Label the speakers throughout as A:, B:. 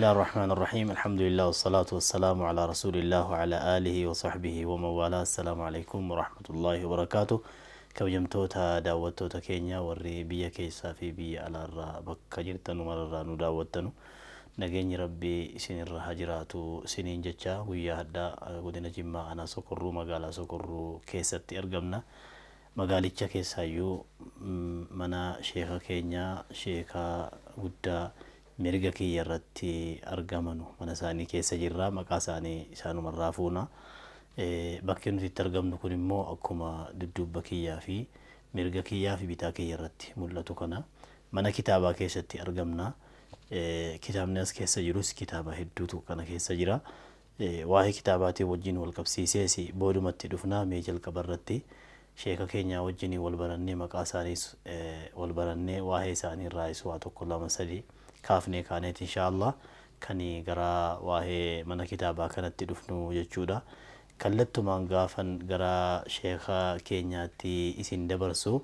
A: الله الرحمن الرحيم، الحمد لله والصلاة والسلام على رسول الله وعلى آله وصحبه ومن والاه. السلام عليكم ورحمة الله وبركاته. Kabajamtoota daawwattoota keenya warri biyya keessaa fi biyya alaarraa bakka jirtanu mararraa nu daawwattanu, nageenyi Rabbii isinirra haa jiraatu isiniin jecha, guyyaa haddaa godina Jimmaa aanaa Sokorruu magaalaa Sokorruu keessatti argamna. Magaalicha keessaayyuu mana sheeka keenyaa, sheekaa guddaa mirga kiyya irratti argamanu mana isaanii keessa jirra. Maqaa isaanii isaanumarraa fuuna. Bakki nuti itti argamnu kun immoo akkuma dudduubba kiyyaa fi mirga kiyyaa fi bitaa kiyya irratti mul'atu kana mana kitaabaa keessatti argamna. Kitaabni as keessa jirus kitaaba hedduutu kana keessa jira. Waa'ee kitaabaatiin wajjin wal qabsiisees boodumatti dhufna. Mee jalqaba irratti sheeka keenya wajjin wal barannee, maqaa isaaniis wal barannee, waa'ee isaanii irraayis waa tokko lama sadi kaafnee kaaneet inshaallah kan gara waa'ee mana kitaabaa kanatti dhufnu jechuudha. Kallattumaan gaafan gara sheeka keenyaatti isin dabarsu,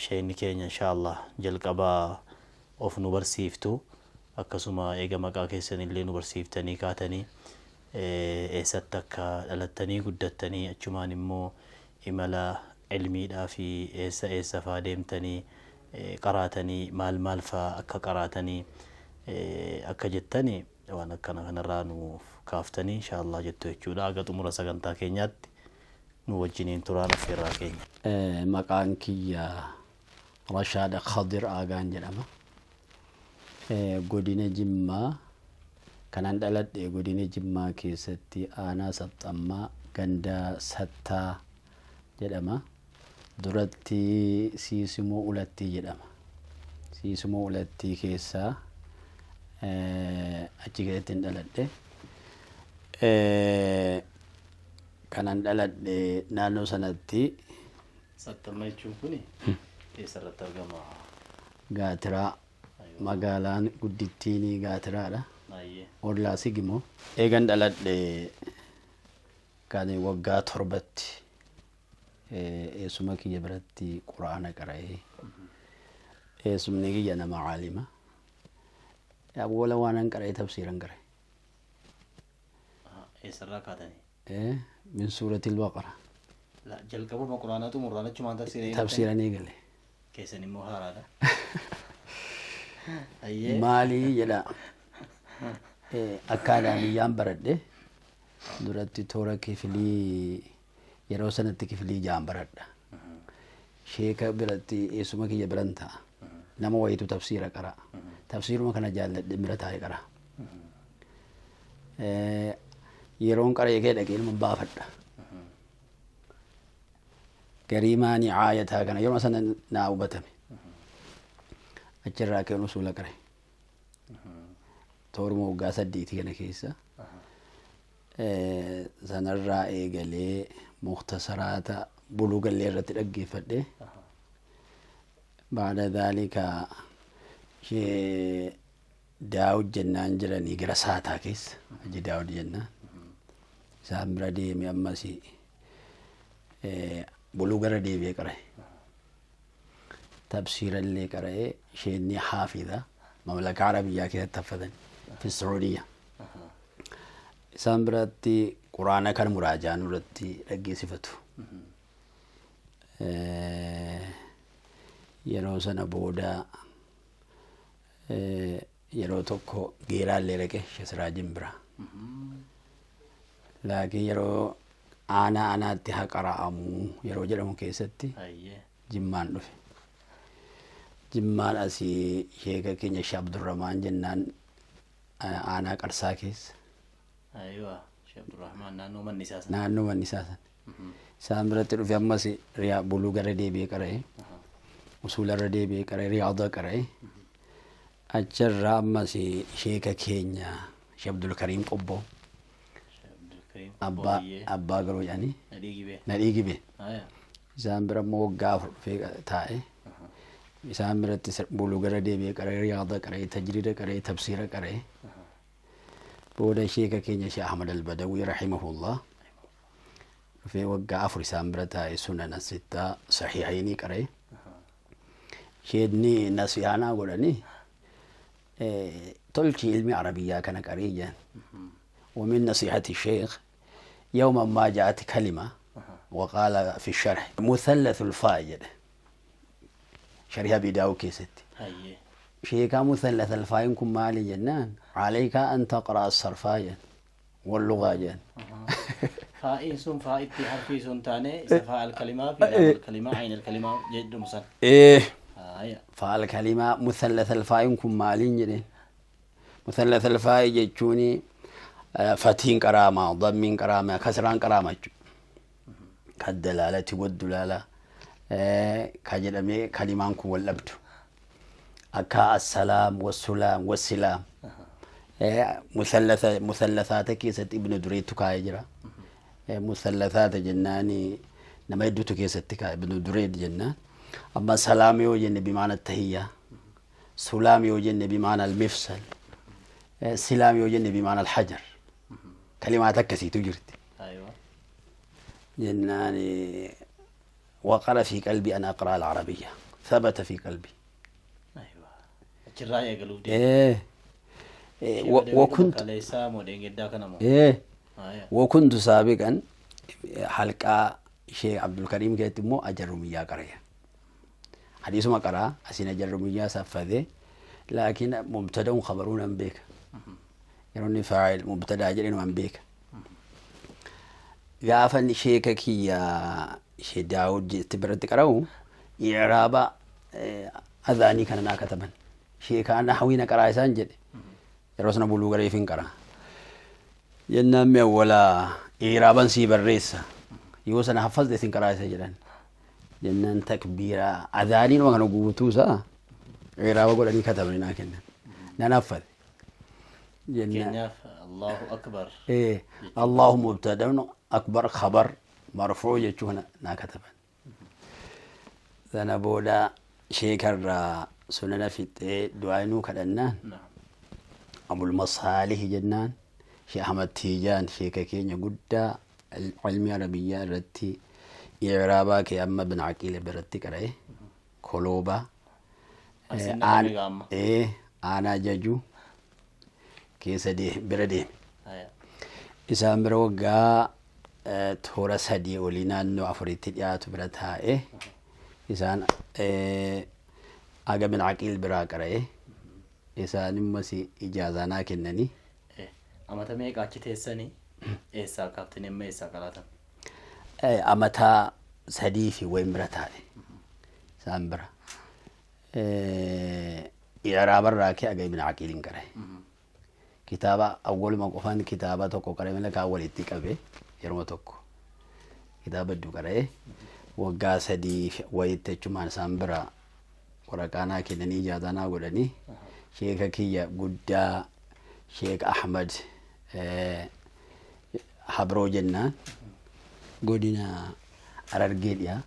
A: sheekni keenya inshaallah jalqabaa of nu barsiiftu, akkasuma eega maqaa keessan illee nu barsiiftanii kaatanii, eessatti akka dhalattanii guddattanii, achumaan immoo imala ilmiidhaa fi eessa eessa faa deemtanii qaraatanii, maal maal faa akka qaraatanii akka jettanii waan akkana kanarraa nuuf kaaftanii inshaallah jettu jechuudha. Aga xumura sagantaa keenyaatti nu wajjiniin turaan affeerraa keenya.
B: Maqaan kiyya Rashaada Khadir Aagaan jedhama. Godina Jimmaa kanan dhaladhe, godina Jimmaa keessatti aanaa Saxxammaa ganda Sattaa jedhama. Duratti Siisimoo Ulattii jedhama. Siisimoo Ulattii keessaa achi keessatti hin dhaladhe. Kanan dhaladhe naannoo sanatti.
A: Saxxammaa jechuun kun eessarratti argama?
B: Gaatiraa, magaalaan guddittiin Gaatiraadha. Ollaa Sigimoo. Eegan dhaladhe kan waggaa 7tti eessuma kiyya biratti quraana qara'ee. Eessumni kiyya nama caalima. Awwala waanan qara'ee tafsiiran qara'e.
A: Eessarraa kaatanii?
B: Min suuratil Baqara.
A: Jalqabuma quraanaa xumurraan achumaan tafsiira?
B: Tafsiiran eegale.
A: Keessan immoo haaraadha.
B: Maalii jedha, akkaadaamiyyaan baradhe duratti toora kifilii, yeroo sanatti kifilii 6n baradha. Sheeka biratti, eessuma kiyya biran ta'a. Nama wayitu tafsiira qara. Tafsiiruma kana jaalladhe, bira taa'ee qara. Yeroon qaree kee dhaqee ilma baafadha. Garii maanii aayataa kana yeroo sana naa hubatame. Achirraa ka'een usuula qare. Tooruma waggaa 8 kana keessa. Sanarraa eegalee muktasaraata buluu gallee irratti dhaggeeffadhe. Baada dhaalika ishee Daawud jennaan jiranii gara Saataa keessa, Haji Daawud jennaan. Isaan bira deeme, ammas buluu gara deebi'ee qara'e. Tafsiirallee qara'ee, isheenni haafidha. Mamlaka Arabiyyaa keessatti haffatan, fi Saudiyyaa. Isaan biratti quraana kan muraajaan irratti dhaggeessifatu. Yeroo sana booda yeroo tokko Geeraallee dhaqe Shesiraajin bira. Laakiin yeroo aanaa aanaatti haa qara'amuu yeroo jedhamu keessatti Jimmaan dhufe. Jimmaan asii sheeka keenya Shee Abdurrahmaan jennaan aanaa Qarsaa keessa.
A: Sheekh Abdurrahmaan naannoo manni isaa sana.
B: Naannoo manni isaa sana. Isaan biratti dhufe, ammas riyaa buluu gara deebi'ee qara'e. Usuularra deebi'ee qara'e, riyaada qara'e. Achirraa ammas sheeka keenya Shee Abdul Kariim Qobboo. Abbaa garuu jedhanii.
A: Nadhii Gibee.
B: Nadhii Gibee. Isaan bira immoo waggaa 4 dhufee taa'e. Isaan biratti buluu gara deebi'ee qara'e, riyaada qara'e, tajriida qara'e, tafsiira qara'e. Booda sheeka keenya Shee Ahmad Albadawii rahimahullah dhufee waggaa 4 isaan bira taa'e, sunana sittaa sahihaynii qara'e. Sheedni nasihaanaa godhanii Tolchi ilmi arabiyyaa kana qarii jeen. ومن نصيحة الشيخ يوما ما جاءت كلمة وقال في الشرح مثلث الفاء شرح أبي داود كيست. شيكا مثلث الفاء كن مالي جنان عليك أن تقرأ الصرفايا واللغة جن.
A: فائي سن فائتي حرفي سن تاني فاء الكلمة في لام الكلمة عين الكلمة جد مسل.
B: إيه. فاء الكلمة مثلث الفاء كن مالي جنان مثلث الفاء جتوني فتين كرامة ضمين كرامة كسران كرامة كالدلالة والدلالة كجدمي كلمان كو واللبت أكا السلام والسلام والسلام مثلثات كيست ابن دريد كايجرا مثلثات جناني نما يدوت كيست كا ابن دريد جنان أما سلام يوجن بمعنى التهية سلام يوجن بمعنى المفصل سلام يوجن بمعنى الحجر كلمات كسي تجرت.
A: أيوة.
B: جناني وقر في قلبي أن أقرأ العربية ثبت في قلبي.
A: أيوة. الراية قلوب دي.
B: إيه. وكنت إيه. وكنت سابقا حلقة شيخ عبد الكريم كيتمو أجرمية قرية حديث ما قرأ أسين أجرمية سفذي لكن مبتدأ خبرون بك يروني فاعل مبتدأ جرين بك غافن شيكك يا شي داود تبرد قراو إعراب أذاني كان ناكتبا شيك أنا حوينا قرايسان جد يروسنا بلوغ ريفين قرا ينام ولا إعرابا سي بريسا يوسنا حفظ دين قرايسا جدن جنان تكبيرا أذاني وكانوا قوتوسا إعراب قولني كتبنا كنا ننفذ
A: جنان الله أكبر.
B: إيه الله مبتدأ أكبر خبر مرفوع يجونا ناكتبا ذنبولا شيكر سننا في دعائنو كدنا.
A: نعم.
B: أبو المصالح جنان شيخ أحمد تيجان شيخ كينيا قد العلمية العربية رتي إعرابا كي أما بن عقيل برتي كره كلوبا إيه أنا جاجو كيسة دي بردي. إسام بروجا تورا سدي ولينا إنه أفريتي يا تبرتها إيه إسان أجا بن عقيل براكره إسان مسي إجازة ناكنني.
A: إيه أما تميك أكيد إساني إسا كابتن ما إسا كلاتا.
B: إيه أما تا سدي في وين برتها إسان برا إيه إعراب الراكي أجا بن عقيل كره. كتابة أول ما قفان كتابة توكو كره من لك أول اتكابه يرمى توكو كتابة دو كره وقاسة دي ويتجمع سامبرا ورقانا كنني جادنا قولني شيخ كيا قدا شيخ أحمد حبرو جنة قدنا أرجيل يا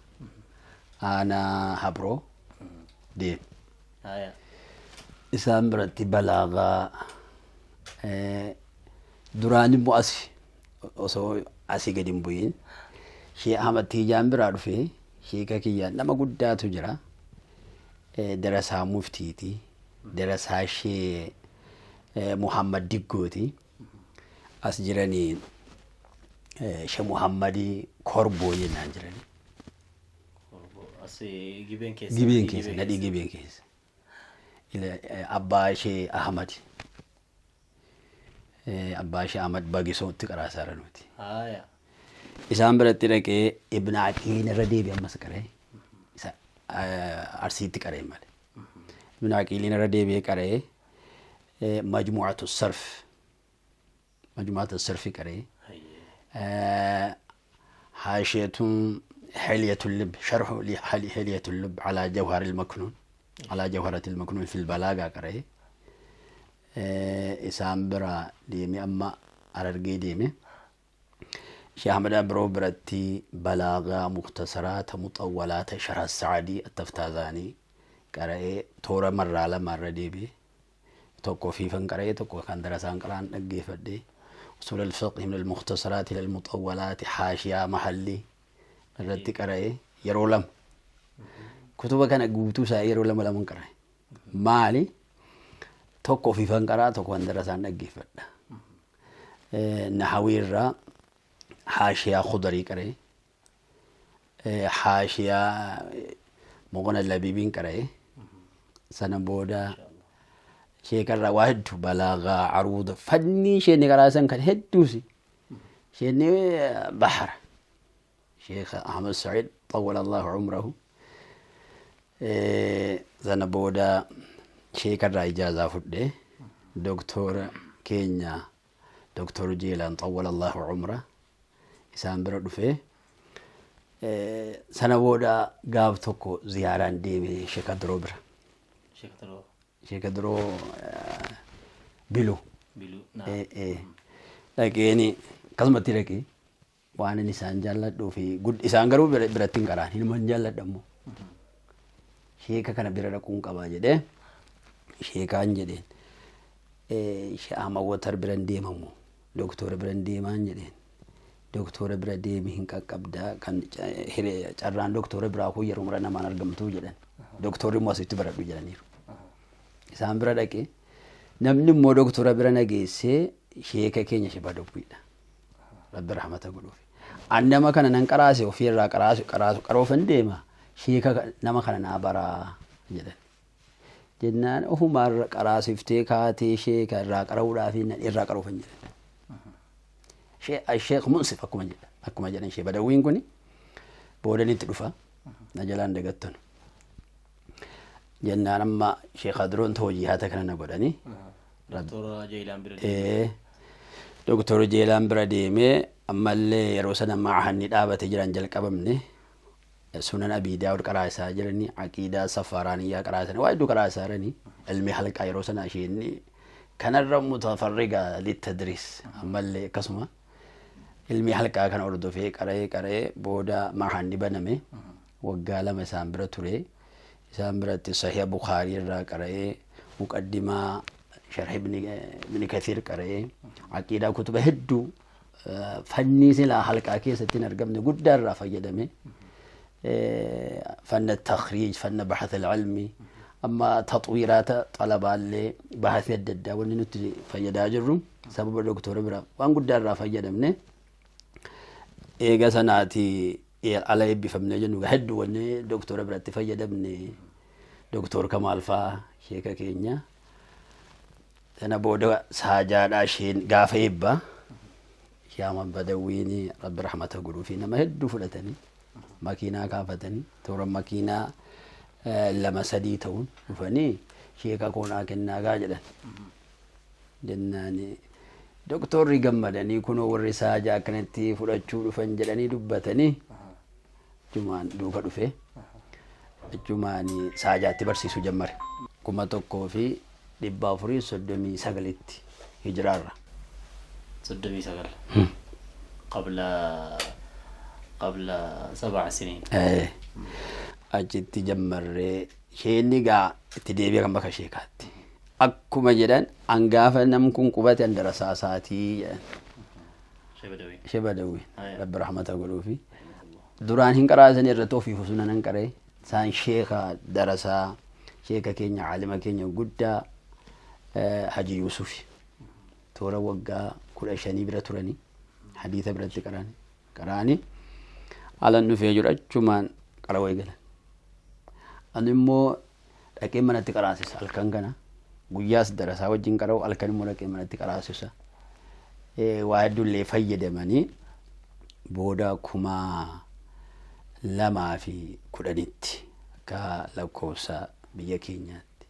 B: أنا حبرو دي سامبرا تبلاغة duraan immoo asi osoo asii gadi hin bu'in Sheekh Ahmad Tiijaan biraa dhufee sheeka kiyyaan nama guddaatu jira. Darasaa muftiiti. Darasaa shee Muhammad Diggooti. As jiranii shee Muhammadii Korboo jennaan jirani.
A: Gibeen keessa.
B: Gibeen keessa nadhii gibeen keessa. Abbaa shee Ahmad. Abbaa shee Ahmad Bagisootti qaraasaara nuti. Isaan biratti dhaqee Ibn Aqiil irra deebi'e ammas qaree isa Arsiitti qaree malee. Ibn Aqiil irra deebi'ee qaree Majmu'atu Sarf Majmu'atu Sarfi qaree حاشية حلية اللب شرح لحلية اللب على جوهر المكنون على جوهرة المكنون في البلاغة قرأي إسام برا ديمي أما أرجي ديمي شيخ أحمد أبرو برتي بلاغة مختصرات مطولات شرح السعدي التفتازاني قرأي تورا مرة على مرة ديبي توكو فيفن قرأي توكو كان درسان قران نجي فدي أصول الفقه من المختصرات إلى المطولات حاشية محلي الرتي قرأي يرولم كتب كان قوتو ساير ولا ولا منكر مالي Tokko ofiifan qaraa, tokko kan darasaan dhaggeeffadha. Nahawii irraa haashiyaa Khudarii qaree, haashiyaa Moqona Labiibiin qaree, sana booda sheekarraa waa hedduu, balaagaa, aruuda, fannii isheen qaraasan kan hedduusi. Isheen bahara. Sheekh Ahmad Sa'iid xawwala Allahu umrahu. Sana booda sheekarraa ijaazaa fudhee, doktora keenya Doktor Jeelaan xawwala Allahu umra isaan bira dhufee, sana booda gaaf tokko ziyaaraan deeme Sheekh Adiroo bira.
A: Sheekh Adiroo.
B: Sheekh Adiroo Biluu.
A: Biluu.
B: Dhaqeeni akkasumatti dhaqee waan inni isaan jaalladhuu fi isaan garuu biratti hin qaraan, hinuman jaalladha immoo. Sheeka kana bira dhaquun qabaa jedhee sheekaan jedheen. Sheekh Ahmad Watar biran deemamu, doktora biran deemaan jedheen. Doktora bira deemi, hin qaqqabdaa, kan carraan doktora biraa kun yeroo mara namaan argamtuu jedhan. Doktorri immoo asitti baradhu jedhaniiru. Isaan bira dhaqee, namni immoo doktora bira na geessee sheeka keenya Shibaa Dawwiidha. Rabbi rahmata godhuuf. An nama kana nan qaraase, ofii irraa qaraasu qaraasu qaroofan deema, sheeka nama kana naa baraa jedhan. Jennaan ofumaa irra qaraasiftee kaatee sheeka irraa qara'uudhaaf irraa qaroofan jedhan. Sheekh Munsif akkuma jedhan, akkuma jedhan Shee Badawwiin kuni boodanitti dhufa, na jalaan dagattanu. Jennaan amma Sheekh Adiroon hojii haata kana na godhanii.
A: Doktora Jeelaan bira deemee.
B: Doktor Jeelaan bira deemee, ammallee yeroo sana maahanni dhaabate jiran jalqabamne, Sunan Abii Daawud qaraasaa jiranii, aqiidaa Safaraaniyyaa qaraasan, waa hedduu qaraasaa jiranii, ilmi halqaa yeroo sana isheen kanarra mutafarriga littadriis, ammallee akkasuma ilmi halqaa kana hordofee qara'ee qara'ee, booda maahanni baname, waggaa 2 isaan bira ture. Isaan biratti Sahiha Bukaarii irraa qara'ee, muqaddimaa Sharh Ibni Kathiir qara'ee, aqiidaa, kutuba hedduu, fannii silaa halqaa keessatti hin argamne guddaa irraa fayyadame. Fanna takhriij, fanna baxath alcilmi, amma taxwiiraata xalabaallee, bahathii adda addaa wanni nutti fayyadaa jirru sababa doktora bira waan guddaa irraa fayyadamne. Eega sanaati ala eebbifamne jennu, hedduu wanni doktora biratti fayyadamne, Doktor Kamaal faa sheeka keenya. Sana booda saajaadhaa isheen gaafa eebbaa Shaama Badawwiin Rabbi rahmata godhuu fi nama hedduu fudhatanii makiinaa kaafatanii, toora makiinaa 2 3 ta'uun dhufanii, sheeka koonaa kennaa jedhan. Jennaani doktorri gammadanii, kunoo warri saajaa akkanatti fudhachuu dhufan jedhanii dubbatanii, achumaan duuka dhufe, achumaan saajaatti barsiisuu jammare. 1439tti hijiraarra.
A: 39. Qabla 7 siniin.
B: Achitti jammarree, isheen gaa itti deebi'e kan bakka sheekaatti. Akkuma jedhan, angaafa nam kun qubate an darasaa isaatii jedhan.
A: Shee Badawii.
B: Shee Badawii. Rabbi rahmata godhuufi. Duraan hin qaraasan irratti ofiif osoo nan qaree, isaan sheeka darasaa sheeka keenya, caalima keenya guddaa Haji Yuusufi. Toora waggaa 15 bira turanii hadiisa biratti qaraani. Qaraani alan dhufee jiru achumaan qara'uu eegalan. Ani immoo dhaqee manatti qaraasisa halkan kana. Guyyaas darasaa wajjin qara'u, halkan immoo dhaqee manatti qaraasisa. Waa hedduullee fayyadamanii, booda 2010tti akka lakkoofsa biyya keenyaatti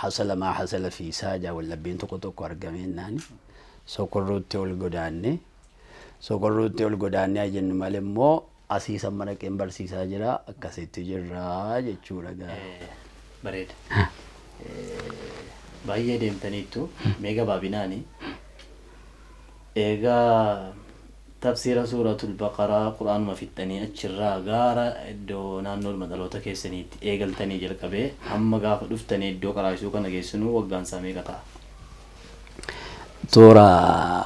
B: hasala maa hasala fi saajaa wallabbiin tokko tokko argameennaan Sokorruutti ol godaanne. Sokorruutti ol godaanne jennu malee immoo asii san dhaqeen barsiisaa jira, akkasitti jirra jechuudha gaa.
A: Bareeda. Baay'ee deemtaniittu. Mee gabaabinaani eegaa tafsiira Suuratul Baqaraa quraanuma fixxanii, achirraa gaara iddoo naannoo dhaloota keessaniitti eegaltanii jalqabee hamma gaafa dhuftanii iddoo qaraasuu kana geessinuu waggaan isaa meeqa ta'a?
B: Toora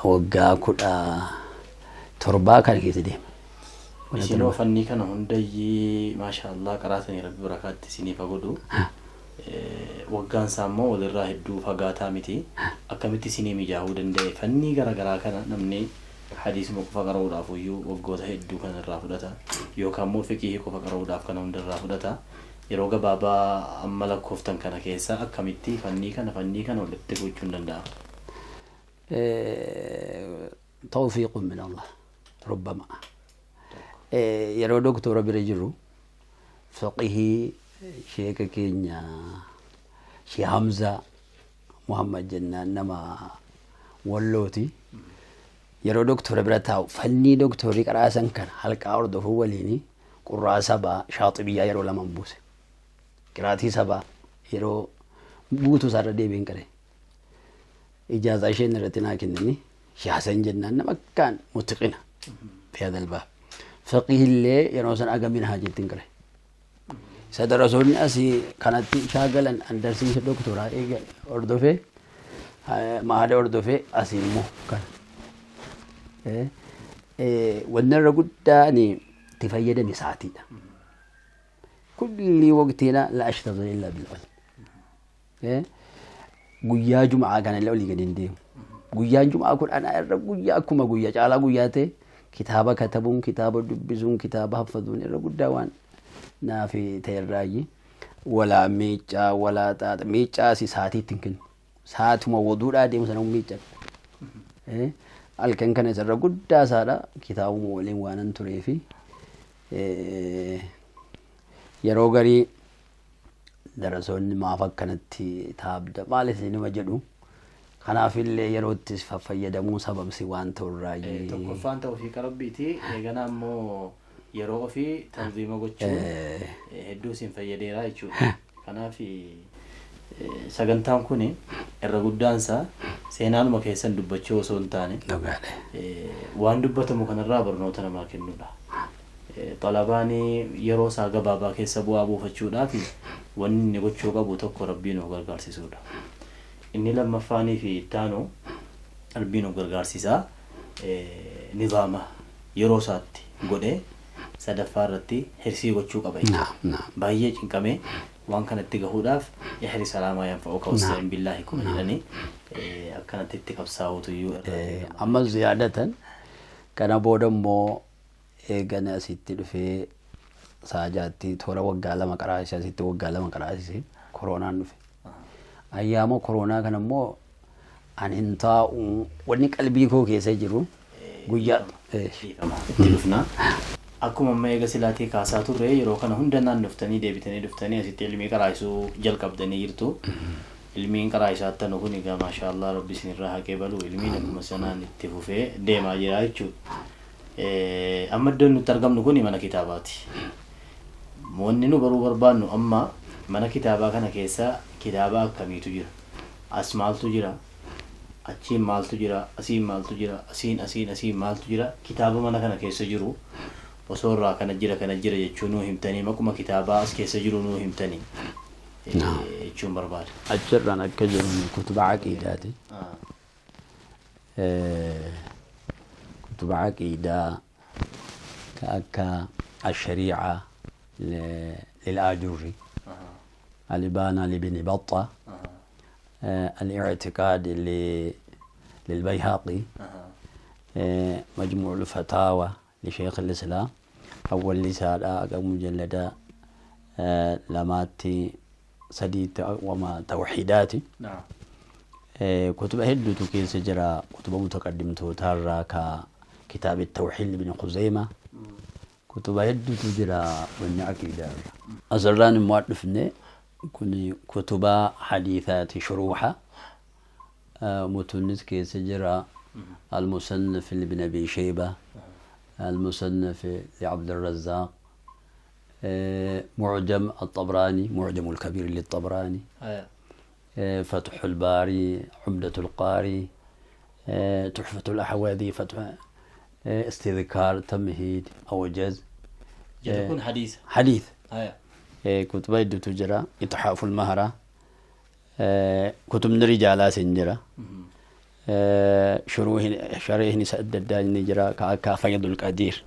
B: waggaa 17 kana keessa deema.
A: Isinoo fannii kana hundayyii maashaallah qaraatanii, Rabbi barakaatti isiniif haa godhu. Waggaan isaa immoo walirraa hedduu fagaataa miti. Akkamitti isinii mijaa'uu danda'e? Fannii garaagaraa kana namni hadiisuma qofa qara'uudhaaf iyyuu waggoota hedduu kana irraa fudhata. Yookaan immoo fiqihii qofa qara'uudhaaf kana hunda irraa fudhata. Yeroo gabaabaa amma lakkooftan kana keessa akkamitti fannii kana walitti gochuun danda'ama?
B: توفيق من الله ربما. Yeroo doktora bira jiru fiqihii sheeka keenya Shee Hamza Muhammad jennaan, nama Wallooti. Yeroo doktora bira taa'u fannii doktorri qaraasan kana halqaa hordofuu waliini qurraa sabaa shaaxibiyyaa yeroo lama buuse. Qiraatii sabaa yeroo guutuu isaarra deebiin qare. Ijaazaa isheen irratti naa kennanii Shee Hasan jennaan nama akkaan mutqina fi hadal baab. Fiqihillee yeroo san aga minhaajitti hin qare. Isa darasoonni asii kanatti shaagalan andarsiisa doktoraa eega hordofee, maada hordofee, asii immoo kana. Wanni irra guddaan itti fayyadame sa'aatiidha. Kulli waqtiina la ashtagil illa bil ilm. Guyyaa Jum'aa kana illee olii gadi hin deemu. Guyyaan Jum'aa kun ana irra guyyaa akkuma guyyaa caalaa guyyaa ta'e, kitaaba katabuun, kitaaba dubbisuun, kitaaba haffazuun irra guddaa waan naaf ta'e irraayi. Walaa miiccaa walaa xaaxa miiccaas sa'aatii ittiin kennu. Sa'aatuma waduudhaa deemu sana miicca. Halkan kana isarra guddaa isaadha kitaabuma waliin waanan tureefi yeroo garii darasoonni maaf akkanatti taabda maal isinima jedhu. Kanaafillee yerootti fayyadamuu sababsi waan ta'urraayi.
A: Tokkoffaan tawfiiqa rabbiiti. Eeganaa immoo yeroo ofii tanziima gochuun hedduu isin fayyadeera jechuudha. Kanaaf sagantaan kun irra guddaansaa seenaanuma keessan dubbachuu osoo hin taane waan dubbatamu kanarraa barnoota namaa kennuudha. Xalabaan yeroo isaa gabaabaa keessa bu'aa buufachuudhaaf wanni inni gochuu qabu tokko rabbiin of gargaarsisuudha. Inni lammaffaanii fi ittaanu rabbiin of gargaarsisaa nizaama yeroo isaatti godhee, sadaffaa irratti hirsii gochuu qaba jechuudha. Baay'ee cinqamee waan kanatti gahuudhaaf ihris alaa maa yanfa'uka wasta'in billaahi kuma jedhanii akkanatti itti qabsaa'utu iyyuu irraa eegama.
B: Amma ziyaadatan kana booda immoo eegana asitti dhufee saajaatti toora waggaa 2 qaraasise, asitti waggaa 2 qaraasise, koronaan dhufe. Ayyaama koronaa kana immoo ani hin taa'u, wanni qalbii koo keessa jiru guyyaa
A: Dhiifama, itti dhufna. Akkuma amma eega silaatii kaasaa turre, yeroo kana hunda naannoftanii deebitanii dhuftanii asitti ilmii qaraasisuu jalqabdanii jirtu. Ilmiin qaraa'isaattan kun egaa maashaallah rabbi isinirraa haqee balu, ilmiin akkuma sanaan itti fufee deemaa jira jechuudha. Amma iddoon nutti argamnu kun mana kitaabaati. Wanni nu baruu barbaannu amma mana kitaabaa kana keessa kitaaba akkamiitu jira? As maaltu jira? Achiin maaltu jira? Asiin maaltu jira? Asiin asiin asiin maaltu jira? Kitaaba mana kana keessa jiru osoo irraa kana jira kana jira jechuu nuu himtanii, maquma kitaabaa as keessa jiru nuu himtanii jechuun barbaada.
B: Achirraan akka jiru kutuba aqiidaati. Kutuba aqiidaa ka akka الشريعة للآجري، الإبانة لابن بطة، الاعتقاد للبيهقي، مجموع الفتاوى لشيخ الإسلام أول رسالة مجلدة لماتي سديد وما توحيداتي. كتب هدوتو كيس جرا، كتب متقدم توتارا ككتاب التوحيد لابن خزيمة، كتب هدوتو جرا والنعكي أزران موافني كن كتب حديثات شروحة، متونس كيس جرا، المصنف لابن أبي شيبة، المصنف لعبد الرزاق، معجم الطبراني، معجم الكبير للطبراني، فتح الباري، عمدة القاري، تحفة الأحواذي، فتح استذكار، تمهيد أوجز.
A: تكون حديث.
B: حديث. كتب تجرى إتحاف المهرة، كتب رجال سنجرة، شروح شريه نساء الدجال نجرا كفيض القدير،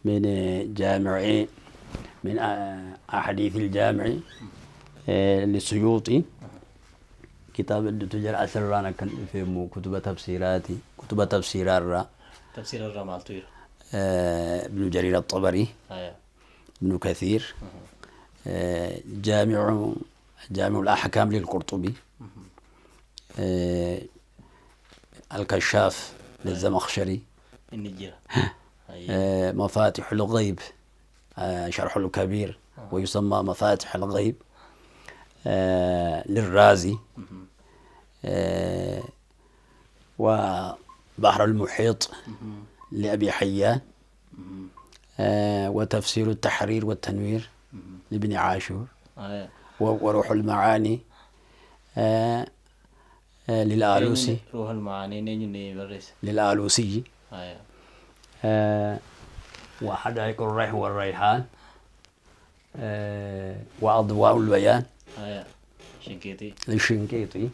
B: من جامع من أحاديث الجامع للسيوطي كتاب التجار أسرانا كان في كتب تفسيراتي كتب تفسير الرا
A: تفسير الرا مالتو
B: ابن جرير الطبري ابن كثير جامع الأحكام للقرطبي الكشاف للزمخشري مفاتح الغيب شرح الكبير ويسمى مفاتح الغيب للرازي وبحر المحيط لأبي حيان وتفسير التحرير والتنوير لابن عاشور وروح المعاني للآلوسي
A: روح المعاني
B: للآلوسي وحدائق الريح والريحان وأضواء البيان
A: شنقيطي
B: للشنقيطي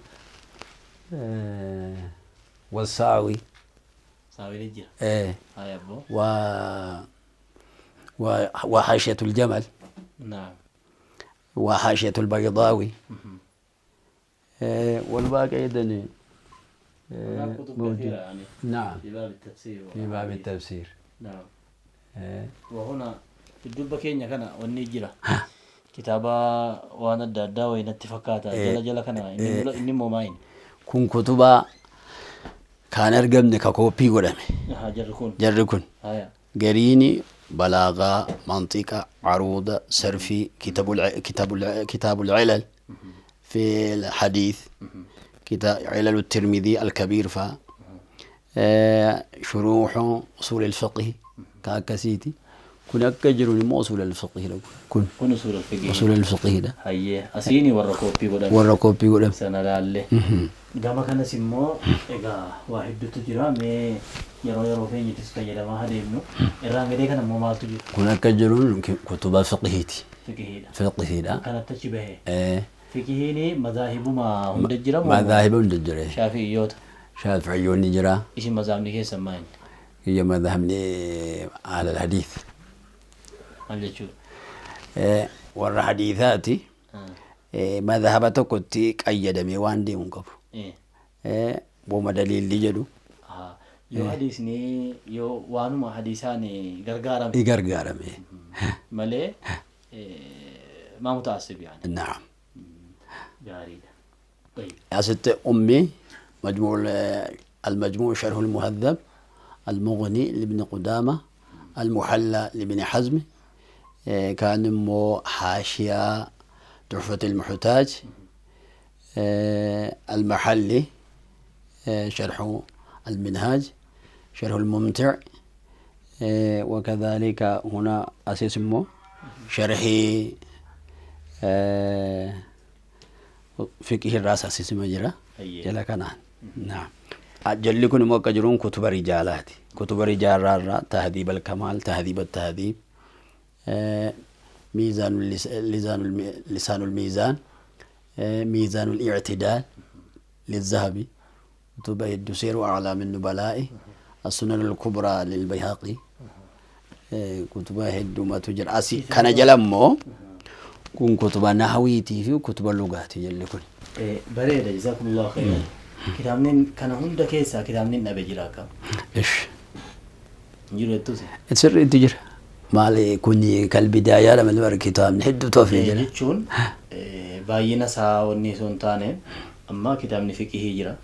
B: والساوي
A: ساوي نجرة
B: وحاشية الجمل
A: نعم
B: وحاشية البيضاوي والباقي أيضا
A: كتب كثيرة يعني
B: نعم
A: في باب التفسير
B: في باب التفسير
A: نعم وهنا في الدبة كينيا كان والنجرة كتابة وانا الدادا وين اتفاقات جل جل كان إني موماين
B: كون كتبة كان أرجمني ككوبي قدامي
A: جركون
B: جركون قريني بلاغة منطقة عروضة صرفي كتاب العلل في الحديث كتاب علل الترمذي الكبير ف شروح أصول الفقه كاكسيتي كنا كجرون مو أصول الفقه لو كن
A: أصول الفقه
B: أصول الفقه ده
A: هي أسيني وركوبي قدام
B: وركوبي قدام
A: سنة لعله قام كان سمو إجا واحد تجرا مي يرو فين يتسكيل ما هذا ابنه الرانجدي كان مو مال تجي
B: كنا كجرون كتب فقهيتي
A: فقهي
B: ده
A: كانت تشبه فقهيني مذاهب ما هم دجرا
B: مذاهب هم دجرا
A: شافعيات
B: شافعيون نجرا
A: إيش مذاهب نكيس سماين
B: هي مذهبني على الحديث warra hadiisaati madhaba tokkotti qayyadamee waan deemu hin qabu. Booma daliilli jedhu.
A: Yoo hadiisni yoo waanuma hadiisaan gargaarame.
B: Gargaarame.
A: Malee maa mutaassib yaani.
B: Naam.
A: Gaariidha.
B: Asitti ummi مجموع المجموع شرح المهذب المغني لابن قدامة المحلى لابن حزم كان مو حاشية تحفة المحتاج المحلي شرح المنهاج شرح الممتع وكذلك هنا أساس مو شرح فقه الراس أساس مجرى جل كنان نعم أجلكم موكجرون كتب رجالات كتب رجال تهذيب الكمال تهذيب التهذيب ميزان لسان الميزان ميزان الاعتدال للذهبي كتب الدسير أعلام النبلاء السنن الكبرى للبيهقي كتب هدو ما تجر أسي كان جلمو كون كتب نحويتي في كتب اللغات يلكن
A: بريدة جزاكم الله خيرا كتابنين كان هندا كيسا كتابنين أبي جراكا
B: إيش
A: نجرو التوسي
B: تسر تجر مالي كوني كالبداية لما نور كتاب نحد توفي جرا
A: جتشون باينا سا وني سونتانه أما كتابني فقه جرا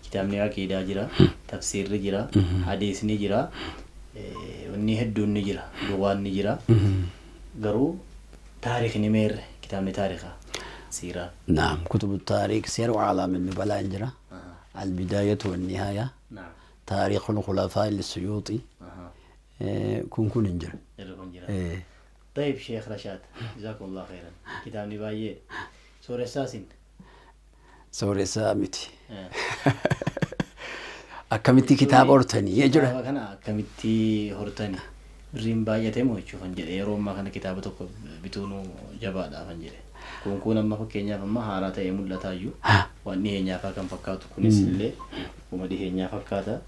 A: كتابني عقيدة جرا تفسير جرا حديث نجرا وني هدو نجرا لغوان نجرا قرو تاريخ نمير كتابني تاريخه سيرة
B: نعم كتب التاريخ سير وعلام النبلاء جرا البداية والنهاية
A: نعم
B: تاريخ الخلفاء للسيوطي كون كون انجر
A: طيب شيخ رشاد جزاكم الله خيرا كتاب نباية سورة ساسين
B: سورة سامتي أكملتي كتاب أورتني يجرى
A: كان أكملتي هورتني برين باية مو يشوف فنجري يروم ما كان كتابة بتونو جبادة فنجري كون كون أما فكينيا فما هاراتا يمول تايو وأني هنيا فكان فكاتو كونيس اللي وما دي هنيا فكاتا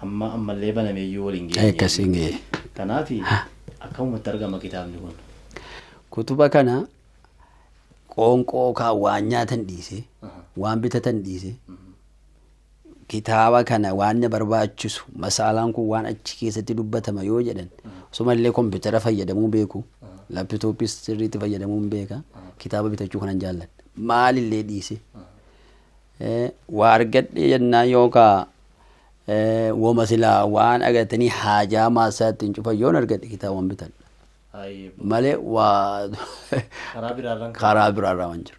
A: هم أما اللي بنا ميجو والإنجليزي
B: أي كسينجي
A: كنافي أكمل ترجمة كتاب نقول
B: Kutuba kana qoonqoo kaa waan nyaatan dhiise, waan bitatan dhiise, kitaaba kana waan na barbaachisu masaalaan kun waan achi keessatti dubbatama yoo jedhan osumallee kompiitara fayyadamuu beeku, laapitooppis sirriitti fayyadamuu beeka, kitaaba bitachuu kanan jaalladha. Maalillee dhiise. Waa argadhe jennaan yookaan woma silaa waan agartanii haajaa maasaa ittiin cufan yoon argadhe kitaaba bitadha. Malee waa karaa biraarraa waan jiru.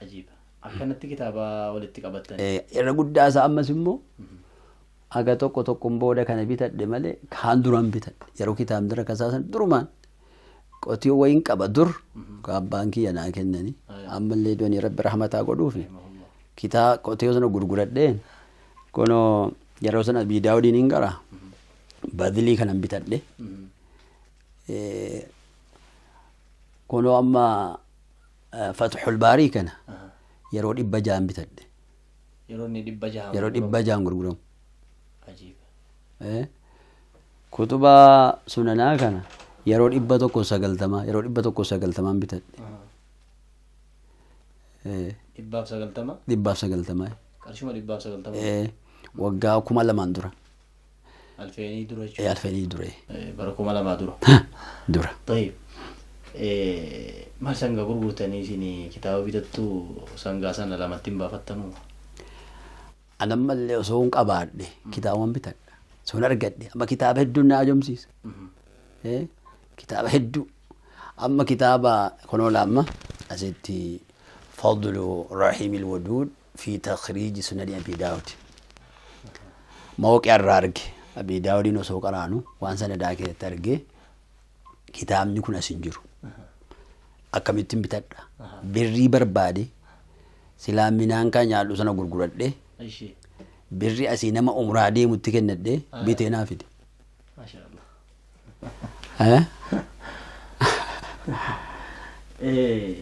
A: Ajiiba. Akkanatti kitaaba walitti qabattan.
B: Irra guddaa isaa ammas immoo aga tokko tokkoon booda kana bitadhe malee kaan duraan bitadhe. Yeroo kitaabni rakasaasan durumaan qotiyoo wayiin qaba dur abbaan kiyya naa kennani. Ammallee doonii rabbi rahmataa godhuufi kitaaba qotiyoo sana gurguradheen kunoo yeroo sana Abii Daawudiin hin qara badilii kanan bitadhe. Kunoo amma Fatxul Baarii kana yeroo 600 bitadhe.
A: Yeroo inni 600
B: Yeroo 600 gurguramu.
A: Ajiiba.
B: Kutuba sunanaa kana yeroo 190 yeroo 190 bitadhe.
A: 190?
B: 190.
A: Qarshuma 190?
B: Waggaa 2000 dura.
A: Alfeenii dura jechuudha.
B: Alfeenii dura.
A: Bara 2000 dura.
B: Dura.
A: Tayyib. Maal sangaa gurgurtanii isin kitaaba bitattu sangaa sana lamatti hin baafattanuu?
B: Anammallee osoo hin qabaadhe kitaaba bitadha. Osoo hin argadhe amma kitaaba hedduun na ajoomsiisa. Kitaaba hedduu. Amma kitaaba kunoo amma asitti Fadlu Rahiimil Waduud fi Takhriiji Sunani Abii Daawud. Mawqi irraa arge. Abii Daawudiin osoo qaraanu waan sana keessatti arge kitaabni kun as hin jiru. Akkamittiin bitadha? Birrii barbaade silaa minaan kan nyaadhu sana gurguradhe birri asii nama umraa deemutti kennadhe bitee naa fide.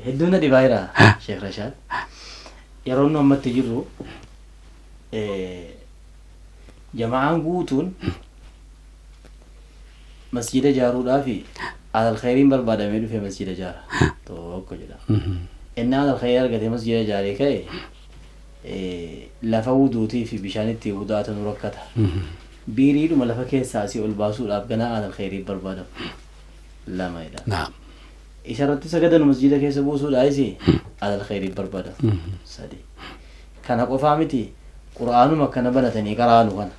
A: Hedduun na dhibaa jira Sheekh Rashaad. Yeroo nu ammatti jirru jama'aan guutuun masjida ijaaruudhaaf alal khayriin barbaadamee dhufee masjida ijaara. Tokko jedha. Inni alal khayrii argatee masjida ijaaree ka'e lafa wuduutii fi bishaan itti wudaatan rakkata. Biiriidhuma lafa keessaa asii ol baasuudhaaf ganaa alal khayrii barbaadamu. Lama jedha. Isarratti sagadanu masjida keessa buusuudhaafis alal khayrii barbaadamu. Sadi. Kana qofaa miti quraanuma akkana banatanii qaraanu kana.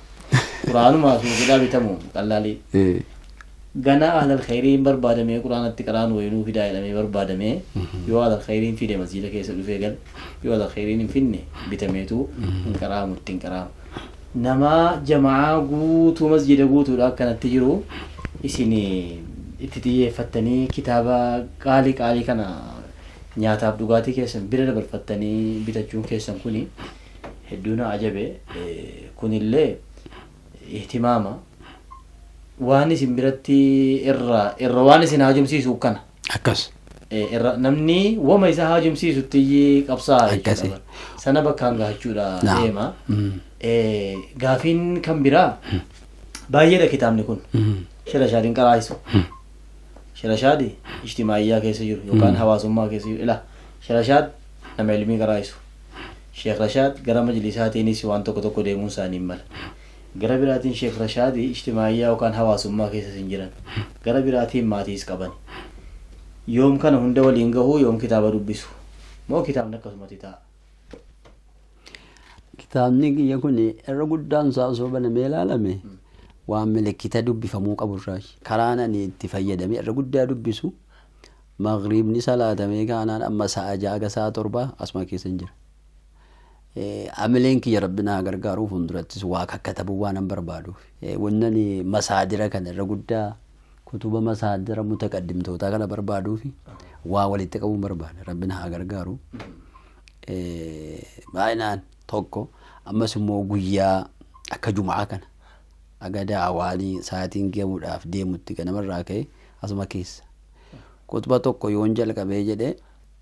A: Quraanuma suuqidhaa bitamu qallaalii. Ganaa alal khayriin barbaadamee quraanatti qaraanu wayinuu fidaa jedhamee barbaadamee yoo alal khayriin fide masjida keessa dhufee gal yoo alal khayriin hin finne bitameetu hin qaraamu ittiin qaraamu. Nama jamaa guutuu masjida guutuudha akkanatti jiru isin itti xiyyeeffattanii kitaaba qaalii qaalii kana nyaataaf dhugaatii keessan bira dabarfattanii bitachuun keessan kuni hedduu na ajabe. Kunillee ihtimaama waan isin biratti irra waan isin haajomsiisu kana.
B: Akkas.
A: Irra namni wama isa haajomsiisutti qabsaa jechuudha. Sana bakkaan gahachuudha deema. Gaafiin kan biraa baay'eedha kitaabni kun. Shirashaadiin qaraa'isu. Shirashaadi ijtimaayyaa keessa jiru yookaan hawaasummaa keessa jiru. Ila Shirashaad nama ilmii qaraa'isu. Sheekh Rashaad gara majlisaatiinis waan tokko tokko deemuun isaanii mala. Gara biraatiin Sheekh Rashaadi ijtimaayyaa yookaan hawaasummaa keessa hin jiran. Gara biraatiin maatiis qaban. Yoom kana hunda waliin gahuu yoom kitaaba dubbisu? Moo kitaabni akkasumatti ta'a?
B: Kitaabni kiyya kun irra guddaan isaa osoo banamee ilaalame waan milikkita dubbifamuu qaburraa karaan ani itti fayyadame irra guddaa dubbisu maghriibni salaatamee kaanaan amma sa'a 6 ga sa'a 7 asuma keessa hin jira. Amileen kiyya rabbi naa gargaaruuf fuuldurattis waa kakkatabuu waan an barbaaduuf. Wannan masaadira kana irra guddaa kutuba masaadira mutaqaddimtootaa kana barbaaduuf waa walitti qabuun barbaada rabbi naa gargaaru. Baay'inaan tokko ammas immoo guyyaa akka jumaa kana aga daawwaanii sa'aatiin gahuudhaaf deemutti ganamarraa ka'e asuma keessa. Kutuba tokko yoon jalqabee jedhee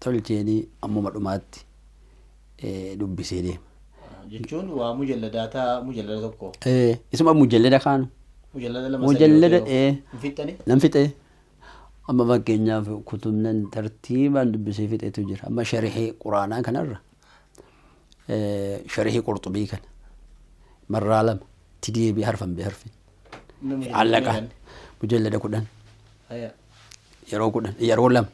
B: tolcheenii ammuma dhumaatti dubbisee deema.
A: Jechuun waa mujalladaataa mujallada tokko.
B: Isuma mujallada kaanu.
A: Mujallada lama
B: Mujallada
A: Hin fixxani?
B: Nan fixee. Amma fakkeenyaaf kutubnan tartiibaan dubbisee fixetu jira. Amma sharihii quraanaa kanarra sharihii qurxubii kana marraa 2 itti deebi'ee harfan bi harfin. Allaqa mujallada 10 yeroo 10 yeroo 2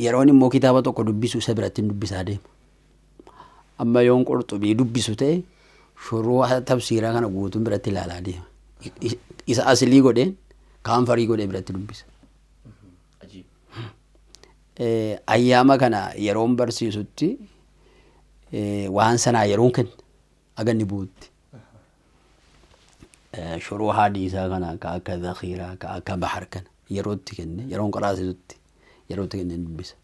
B: yeroon immoo kitaaba tokko dubbisu isa biratti dubbisaa deema. Amma yoon qurxubii dubbisu ta'e shuruu tafsiiraa kana guutuun biratti ilaalaa deema. Isa aslii godheen kaan farii godhee biratti dubbisa. Ayyaama kana yeroon barsiisutti waan sanaa yeroon kenna aganni bu'utti. Shuruu hadiisaa kana ka akka zakhiiraa ka akka bahar kana yerootti kenne yeroon qaraasisutti yerootti kenne dubbisa.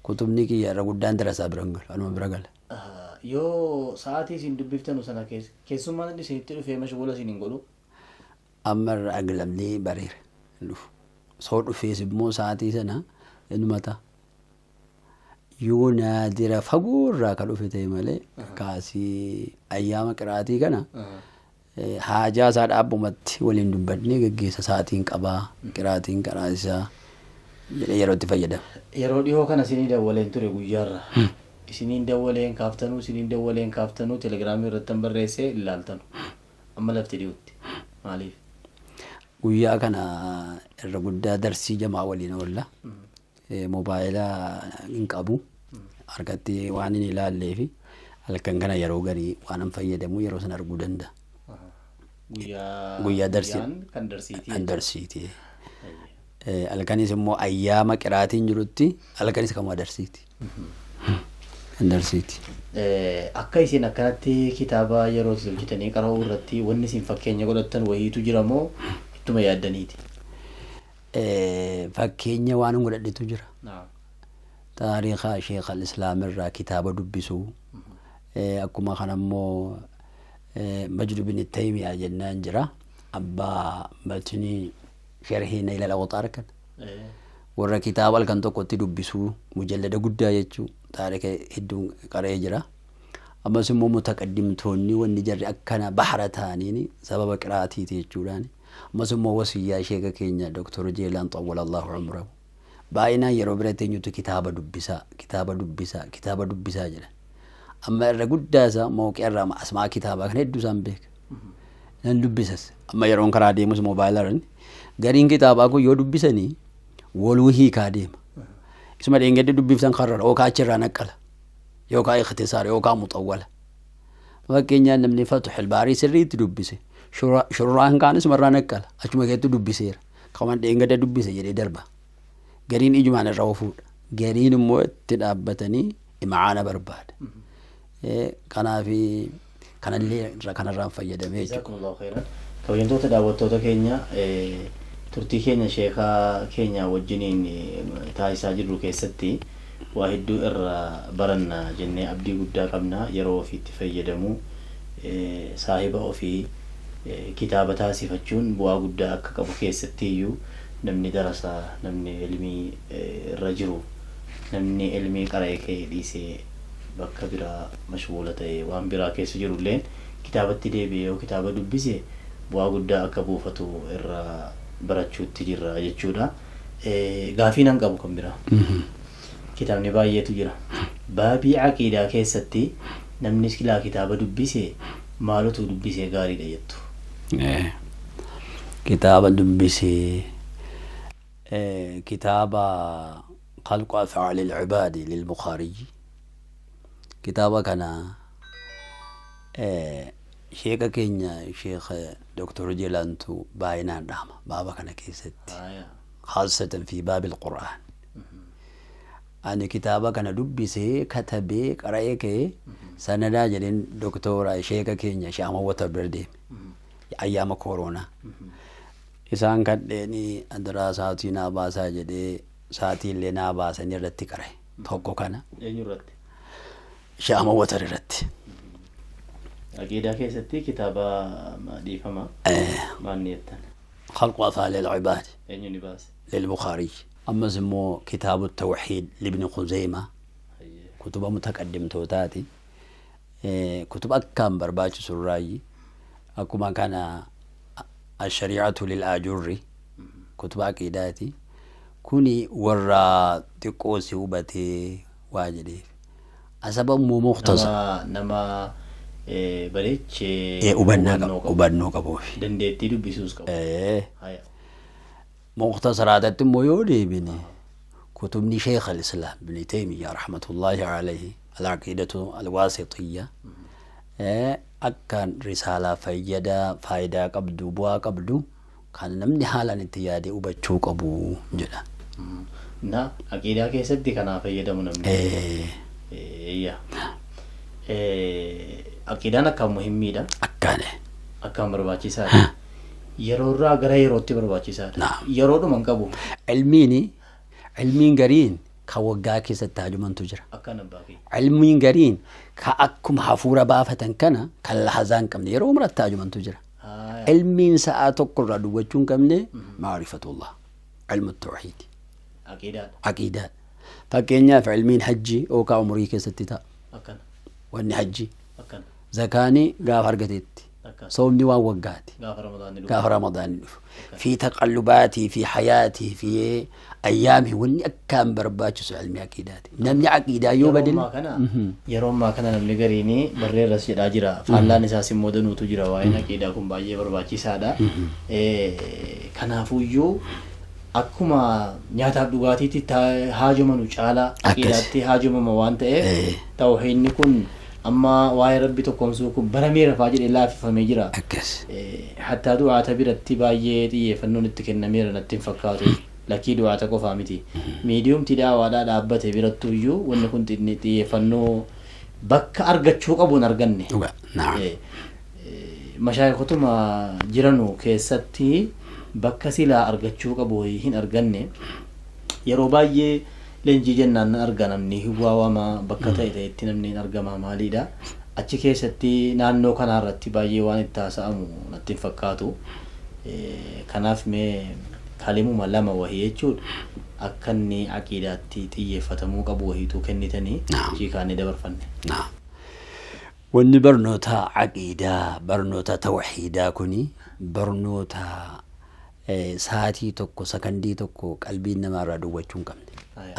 B: Kutubni kiyya irra guddaan darasaa bira hin galu anuma bira gala.
A: Yoo sa'aatii isin dubbiftanu sana keessummaan inni isinitti dhufee mashghuula isin hin godhu?
B: Amma irra aglamnee bareera hin dhufu. Soo dhufees immoo sa'aatii sana inuma ta'a. Yoo naadira fagoo irraa kan dhufe ta'e malee kaasii ayyaama qiraatii kana haajaa isaa dhaabbumatti waliin dubbannee geggeessa sa'aatiin qabaa qiraatiin qaraasisaa jedhee yeroo itti fayyadama.
A: Yeroo dhihoo kana isinii dawwaleen ture guyyaarra. Isiniin dawwaleen kaaftanuu isiniin dawwaleen kaaftanuu telegiraamii irratti han barreessee ilaaltanu. Amma lafti dhiyootti. Maaliif?
B: Guyyaa kana irra guddaa darsii jamaa waliin oolla. Moobaayila hin qabu. Harkatti waan hin ilaallee fi halkan kana yeroo garii waan hin fayyadamu yeroo sana arguu danda'a. Guyyaa darsii.
A: Kan darsiiti.
B: Kan darsiiti. Halkanis immoo ayyaama qiraatiin jirutti halkanis kan darsiiti. Kan darsiiti.
A: Akka isin akkanatti kitaaba yeroo hojjetanii qara'uu irratti wanni isin fakkeenya godhattan wayiitu jira moo ittuma yaaddaniiti?
B: Fakkeenya waan godhadhetu jira. Taariika Sheekh al-Islaam irraa kitaaba dubbisuu. Akkuma kana immoo Majd bin Taymiyaa jennaan jira. Abbaa Maltinii sharhii Nail al-Awtaar kana. Warra kitaaba halkan tokkotti dubbisuu mujallada guddaa jechuu taarika hedduun qara'ee jira. Ammas immoo mutaqaddimtoonni wanni jarri akkana bahara ta'aniin sababa qiraatiiti jechuudhaan. Ammas immoo wasiyyaa sheeka keenya Dr. Jeelaan Xawwalallahu Umrahu. Baay'inaan yeroo bira teenyutu kitaaba dubbisaa, kitaaba dubbisaa, kitaaba dubbisaa jedhan. Amma irra guddaa isaa mooqee irraa asmaa kitaabaa kana hedduu isaan beeka. Nan dubbisas. Amma yeroon karaa deemus moobaayila gariin kitaabaa kun yoo dubbisanii waluu hiikaa deema. Isuma dheengadde dubbiftan karra yookaan achirraa naqqala yookaan ikhtisaar yookaan muxawwala. Fakkeenyaaf namni Fatihul Baarii sirriitti dubbise shurraan kaan isumarraa naqqala achuma keessatti dubbiseera. Kaman dheengadde dubbise jedhee darba. Gariin ijumaan irraa ofuudha. Gariin immoo itti dhaabbatanii imaana barbaada. Kanaaf kanallee kanarraan fayyadamee jechuudha.
A: Jazakumullahu khairan. Kabajamtoota daawwattoota keenya turtii keenya sheekaa keenya wajjiniin taasisaa jirru keessatti waa hedduu irraa baranna jennee abdii guddaa qabna. Yeroo ofiitti fayyadamuu saahiba ofii kitaaba taasifachuun bu'aa guddaa akka qabu keessatti iyyuu namni darasaa namni ilmii irra jiru namni ilmii qara'ee ka'ee dhiisee bakka biraa mashghuula ta'e waan biraa keessa jirulleen kitaabatti deebi'ee yoo kitaaba dubbise bu'aa guddaa akka buufatu irraa barachuutti jirra jechuudha. Gaafii nan qabu kan biraa. Kitaabni baay'eetu jira. Baabii aqiidaa keessatti namni silaa kitaaba dubbise maalutu dubbisee gaariidha jettu?
B: Kitaaba dubbisee kitaaba Khalqu Af'aal al-Ibaadi lil-Bukhaariyyi. Kitaaba kana sheeka keenya Sheekh Dr. Jeelaantu baay'inaan dhaama baaba kana keessatti. Khaasatan fi baabil Qur'aan. Ani kitaaba kana dubbisee katabee qara'ee ka'ee sanadaa jedheen doktora sheeka keenya Shaamawwata bira deeme. Ayyaama kooroonaa. Isaan kadheenii adiraa sa'aatii naa baasaa jedhee sa'aatii illee naa baasanii irratti qara'e. Tokko kana.
A: Eenyu irratti?
B: Shaamawwata irratti.
A: Aqiidaa keessatti kitaaba dhiifama. Maal jettan?
B: خلق أفعال العباد
A: Eenyu ni baase?
B: للبخاري. أما سمو كتاب التوحيد لابن خزيمة. كتب متقدم توتاتي. كتب أكام برباش سراي. أكما كان Ashariicatu lil-Aajurri kutuba aqiidaati. Kuni warra xiqqoo si hubatee waa jedheef. Asaba immoo mukhtasar.
A: Nama bareechee
B: hubannoo qabuufi.
A: Dandeettii dubbisuus qabu.
B: Mukhtasaraatatti immoo yoo deebine kutubni Sheekh al-Islaam Ibn Taymiyaa rahmatullahi alayhi al-aqiidatu al-waasixiyya akkaan risaalaa fayyadaa faayidaa qabdu bu'aa qabdu kan namni haalaan itti yaadee hubachuu qabu jedha.
A: Na aqiidaa keessatti kanaa fayyadamu namni. Aqiidaan akkaan muhimmiidha.
B: Akkaan.
A: Akkaan barbaachisaadha. Yeroo irraa gara yerootti barbaachisaadha. Yeroodhuma hin qabu.
B: Ilmiin gariin ka waggaa keessatti haajumantu jira.
A: Akkaan abbaa kee.
B: Ilmiin gariin ka akkuma hafuura baafatan kana kan lahazaa hin qabne yeroo maratti haajumantu jira. Ilmiin sa'aa tokko irraa dubbachuu hin qabne maarifatullah. Ilmu tawhiidi.
A: Aqiidaadha.
B: Aqiidaadha. Fakkeenyaaf ilmiin hajjii yookaan umurii keessatti ta'a.
A: Akkana.
B: Wanni hajjii.
A: Akkana.
B: Zakaanii gaafa argateetti. Soomni waan waggaati.
A: Gaafa Ramadaanni
B: dhufu. Fi taqallubaatii fi hayaatii fi ayyaamii wanni akkaan barbaachisu ilmi aqiidaati. Namni aqiidaa yoo badin.
A: Yeroo ammaa kana namni gariin barreerras jedhaa jira. Faallaan isaas immoo danuutu jira. Waa'een aqiidaa kun baay'ee barbaachisaadha. Kanaafuyyuu akkuma nyaataaf dhugaatiitti haajomanu caalaa aqiidaatti haajomama waan ta'eef tawhiidni kun amma waa'ee rabbi tokkoomsuu kun bara meera fa'aa jedhee laaffifamee jira. Hattaa du'aata biratti baay'ee xiyyeeffannoon itti kennameera natti hin fakkaatu. Lakkii du'aata qofaa miti. Miidiyumti daawaadhaa dhaabbate birattu iyyuu wanni kun xiyyeeffannoo bakka argachuu qabu hin arganne. Mashaayikotuma jiranu keessatti bakka silaa argachuu qabu hin arganne. Yeroo baay'ee leenjii jennaan nan arga namni hin waawama bakka ta'e ta'etti namni hin argama maaliidha. Achi keessatti naannoo kanarratti baay'ee waan itti haasa'amu natti hin fakkaatu. Kanaaf mee kalimuma lama wahii jechuudha. Akka inni aqiidaatti xiyyeeffatamuu qabu wahiitu kennitanii achii kaanee dabarfanne.
B: Wanni barnoota aqiidaa barnoota tawhiidaa kuni barnoota sa'aatii tokko sakandii tokko qalbiin namaarraa duwwachuu hin qabne.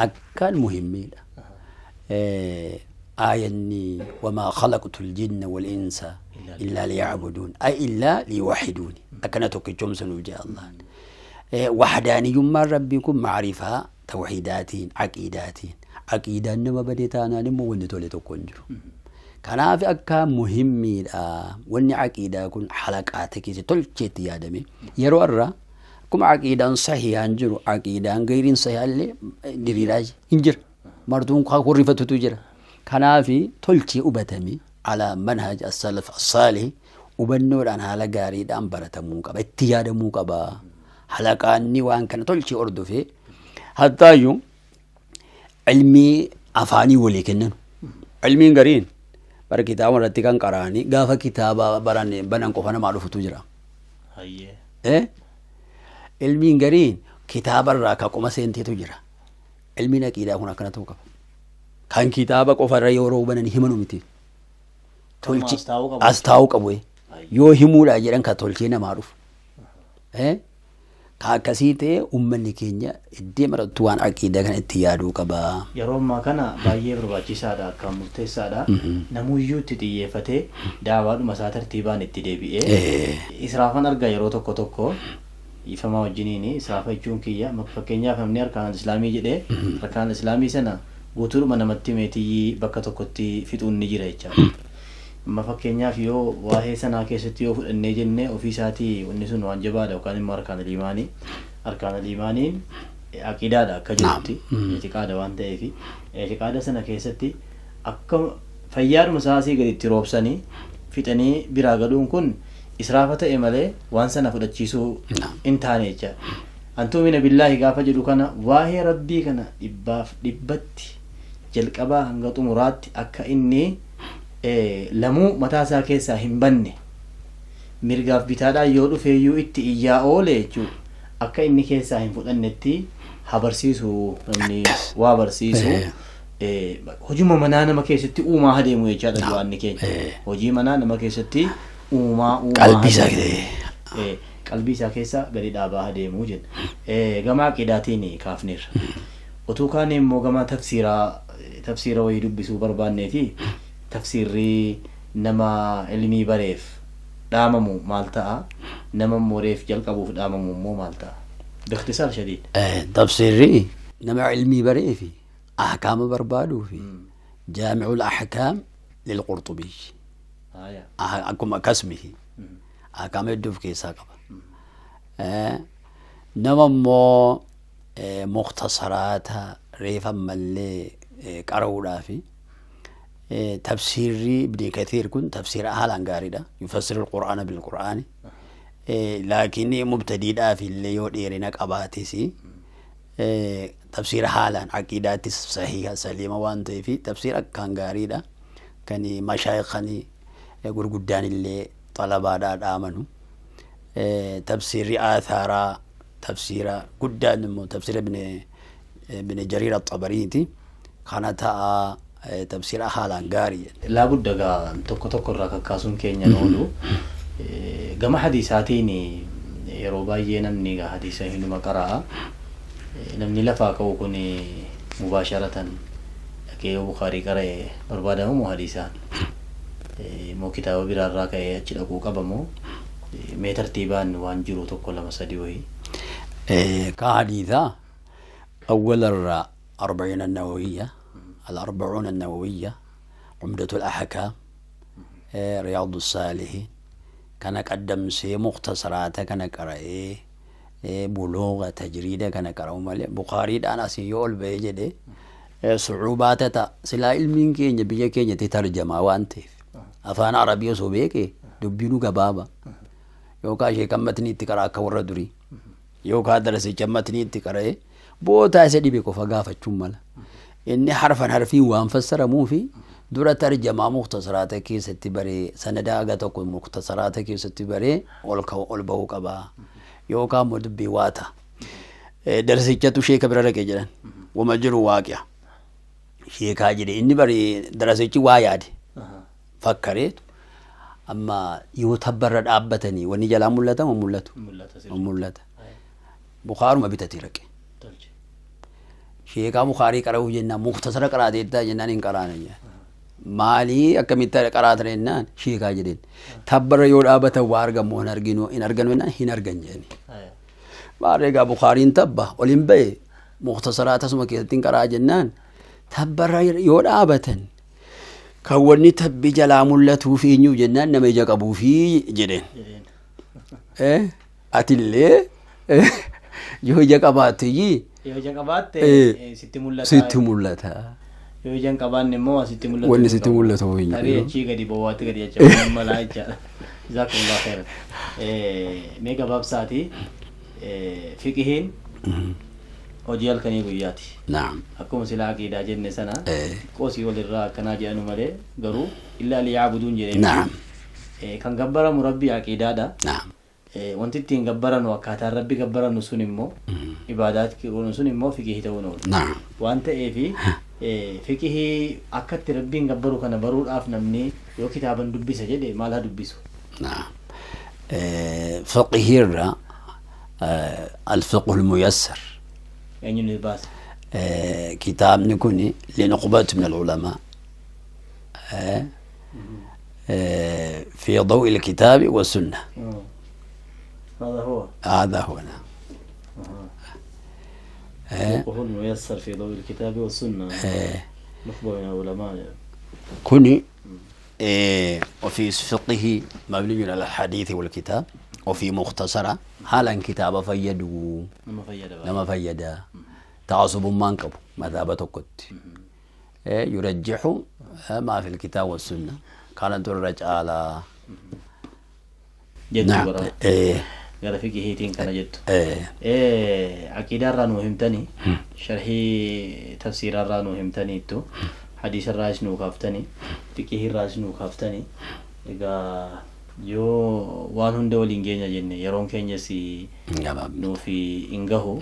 B: Akkaan muhimmiidha. Aayanni wamaa khalaqtu ljinna wal insa illaa liyacbuduun ay illaa liyuwaxiduuni akkana tokkichoomsanuuf jee Allahan. Wahdaaniyyummaan rabbii kun macrifaa tawhiidaatiin aqiidaatiin aqiidaan nama badee taanaan immoo wanni tole tokko hin jiru. Kanaaf akka muhimmiidha wanni aqiidaa kun halaqaata keessa tolcheetti yaadame yeroo irraa akkuma aqiidaan sahihaan jiru aqiidaan gayriin sahihaallee diriiraa hin jira. Martuun horrifatutu jira. Kanaaf tolchee hubatame alaa manhaj as-salaf as-saalih hubannoodhaan haala gaariidhaan baratamuu qaba itti yaadamuu qaba. Halaqaanni waan kana tolchee hordofee hattaayyuu ilmii afaanii walii kennan. Ilmiin gariin bara kitaaba irratti kan qara'anii gaafa kitaaba baran banan qofa namaa dhufutu jira. Ilmiin gariin kitaaba irraa ka qoma seenteetu jira. Ilmiin aqiidaa kun akkana ta'uu qaba. Kan kitaaba qofa irra yeroo banan himanu miti. As taa'uu qabu. Yoo himuudhaa jedhan ka tolchee namaa dhufu. Ka akkasii ta'e uummanni keenya iddoo marattu waan aqiidaa kana itti yaaduu qaba.
A: Yeroo ammaa kana baay'ee barbaachisaadha akkaan murteessaadha. Namuyyuu itti xiyyeeffatee daawaadhuma isaa tartiibaan itti deebi'ee israafan argaa yeroo tokko tokko ifamaa wajjiniin israafa jechuun kiyya fakkeenyaaf namni arkaan islaamii jedhee arkaan islaamii sana guutuudhuma namatti meetiyyii bakka tokkotti fixuun ni jira jechaadha. Amma fakkeenyaaf yoo waa'ee sanaa keessatti yoo fudhannee jennee ofii isaatii wanni sun waan jabaadha yookaan immoo arkaan liimaanii arkaan liimaaniin aqiidaadha akka jirutti itiqaada waan ta'eef itiqaada sana keessatti akka fayyaadhuma isaa asii gadi itti roobsanii fixanii biraa galuun kun israafa ta'e malee waan sana fudhachiisuu hin taane jecha. Antuumina billaahi gaafa jedhu kana waa'ee rabbii kana dhibbaaf dhibbatti jalqabaa hanga xumuraatti akka inni lamuu mataa isaa keessaa hin banne mirgaaf bitaadhaan yoo dhufeeyyuu itti iyyaa oole jechuudha. Akka inni keessaa hin fudhannetti haa barsiisu namni waa barsiisu. Hojuma manaa nama keessatti uumaa adeemu jechaadha du'aanni keenya. Hojii manaa nama keessatti uumaa
B: Qalbii isaa
A: Qalbii isaa keessa gadi dhaabaa adeemuu jenna. Gama aqidaatiin kaafneerra. Utuu kaan immoo gama tafsiira wayii dubbisuu barbaanneeti tafsiirri nama ilmii bareef dhaamamu maal ta'a? Nama immoo reef jalqabuuf dhaamamu immoo maal ta'a? Bikhtisaar shadiid.
B: Tafsiirri nama ilmii baree fi ahkaama barbaaduu fi jaami'ul ahkaam lilqurxubii. Akkuma kasmihi ahkaama hedduu of keessaa qaba. Nama immoo mukhtasaraata reef ammallee qara'uudhaa fi tafsiirri Ibni Kathiir kun tafsiira haalaan gaariidha. Yufassiru al-Qur'aana bil-Qur'aani. Laakiin mubtadiidhaaf illee yoo dheerina qabaates tafsiira haalaan aqiidaattis sahiha saliima waan ta'eef tafsiira akkaan gaariidha. Kan mashaayikhanii gurguddaan illee xalabaadhaa dhaamanu. Tafsiirri aathaaraa tafsiira guddaan immoo tafsiira Ibn Jariir Axabariiti. Kana ta'a tafsiira haalaan gaarii.
A: Laabudda gaa tokko tokko irraa kakkaasuun keenya oolu. Gama hadiisaatiin yeroo baay'ee namni gaa hadiisa hinuma qara'a. Namni lafaa ka'u kun mubaasharatan dhaqee yoo Bukaarii qara'e barbaadamu moo hadiisaan? Moo kitaaba biraarraa ka'ee achi dhaquu qaba moo mee tartiibaan waan jiru tokko lama sadii wayii?
B: Ka hadiisaa awwalarraa 40 النووية 40 النووية عمدة الأحكام رياض الصالحين كان قدم سي مختصرات كان قرأ بلوغ تجريد كان قرأ مالي بخاري أنا سيول بيجدي صعوبات تا سلا علمين كينيا بيجي كينيا تترجمة وانت أفان عربي سوبيكي دبينو كبابا يوكا شيء كمتني تقرأ كورا دري يوكا درسي كمتني تقرأ بوتا سدي بيكو فقافة شمالة إني حرفا حرفي وان فسر مو في dura tarjamaa mukhtasaraata keessatti baree sanada haga tokko mukhtasaraata keessatti baree ol ol bahuu qaba yookaan immoo dubbii waa ta'a. Darsichatu sheeka bira dhaqee jedhan wama jiru waaqiya. Sheekaa jedhe inni baree darasichi waa yaade fakkareetu amma yoo tabbarra dhaabbatanii wanni jalaa mul'ata moo mul'atu? Mul'ata. Bukaaruma bitatee dhaqe. Sheekaa Bukaarii qara'uuf jennaan mukhtasara qaraateettaa jennaan hin qaraane jedhan. Maalii akkamitti qaraatan jennaan sheekaa jedheen. Tabbarra yoo dhaabbatan waa argamu hin arginu hin arganu jennaan hin argan jedhani. Maarree egaa Bukaariin tabba ol hin ba'e mukhtasaraa tasuma keessatti hin qaraa jennaan tabbarra yoo dhaabatan kan wanni tabbi jalaa mul'atuuf eenyuuf jennaan nama ija qabuufi jedheen. Atillee yoo ija qabaatte
A: Yoo ija qabaatte sitti mul'ata.
B: Sitti mul'ata.
A: Yoo ija hin qabaanne immoo sitti mul'atu.
B: Wanni sitti mul'atu hin jiru.
A: Tarii achii gadi bowwaatti gadi jecha malaa jechaadha. Jazakumullah khairan. Mee gabaabsaati fiqihiin hojii halkanii guyyaati.
B: Naam.
A: Akkuma silaa aqiidaa jenne sana qoosii walirraa akkanaa jedhanu malee garuu illaa liyaabuduun jedhee.
B: Naam.
A: Kan gabbaramu rabbii aqiidaadha.
B: Naam.
A: Wanti ittiin gabbaranu akkaataan rabbi gabbaranu sun immoo ibaadaat godhanu sun immoo fiqihii ta'uu oolu.
B: Naam.
A: Waan ta'eefi fiqihii akkatti rabbiin gabbaru kana baruudhaaf namni yoo kitaaban dubbisa jedhe maal haa dubbisu?
B: Naam. Fiqihirra الفقه الميسر.
A: Eenyuun baase?
B: كتاب نكوني لنخبة من العلماء في ضوء الكتاب والسنة.
A: هذا هو.
B: هذا هو نعم.
A: الفقه الميسر في ضوء الكتاب والسنة. نخبة من العلماء.
B: كوني وفي فقه مبني على الحديث والكتاب وفي مختصرة حالا كتاب فيدو لما فيدا تعصب منكب مذهب كت يرجح ما في الكتاب والسنة كانت الرجع على
A: نعم. gara fiqihiitiin kana jettu. Aqiidaarraa nuu himtanii, sharhii tafsiirarraa nuu himtaniittu, hadiisarraas nuu kaaftanii, fiqihiirraas nuu kaaftanii. Egaa yoo waan hunda waliin geenya jenne yeroon keenyas nuuf hin gahu.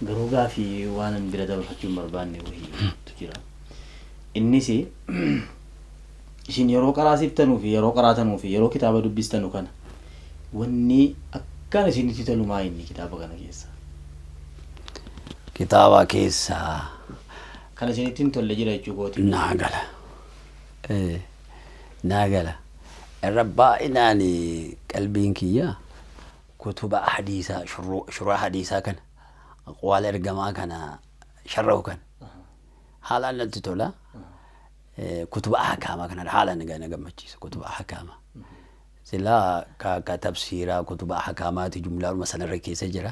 A: Garuu gaafii waan an bira dabarfachuu hin barbaanne wayiitu jira. Innis isin yeroo qaraasiftanuu fi yeroo qaraatanuu fi yeroo kitaaba dubbistanu kana wanni Akkaan isinitti tolu maa inni kitaaba kana keessa?
B: Kitaaba keessaa
A: Kan isinitti hin tolle jira jechuu kooti.
B: Naa gala. Naa gala. Irra baay'inaan qalbiin kiyya kutuba hadiisaa, shuraa hadiisaa kana, aqwaala ergamaa kana sharra'u kana haalaan natti tola. Kutuba ahkaamaa kana haalaan na gammachiisa, kutuba ahkaamaa. Silaa ka tafsiiraa kutuba ahkaamaati jumlaadhuma sanarra keessa jira.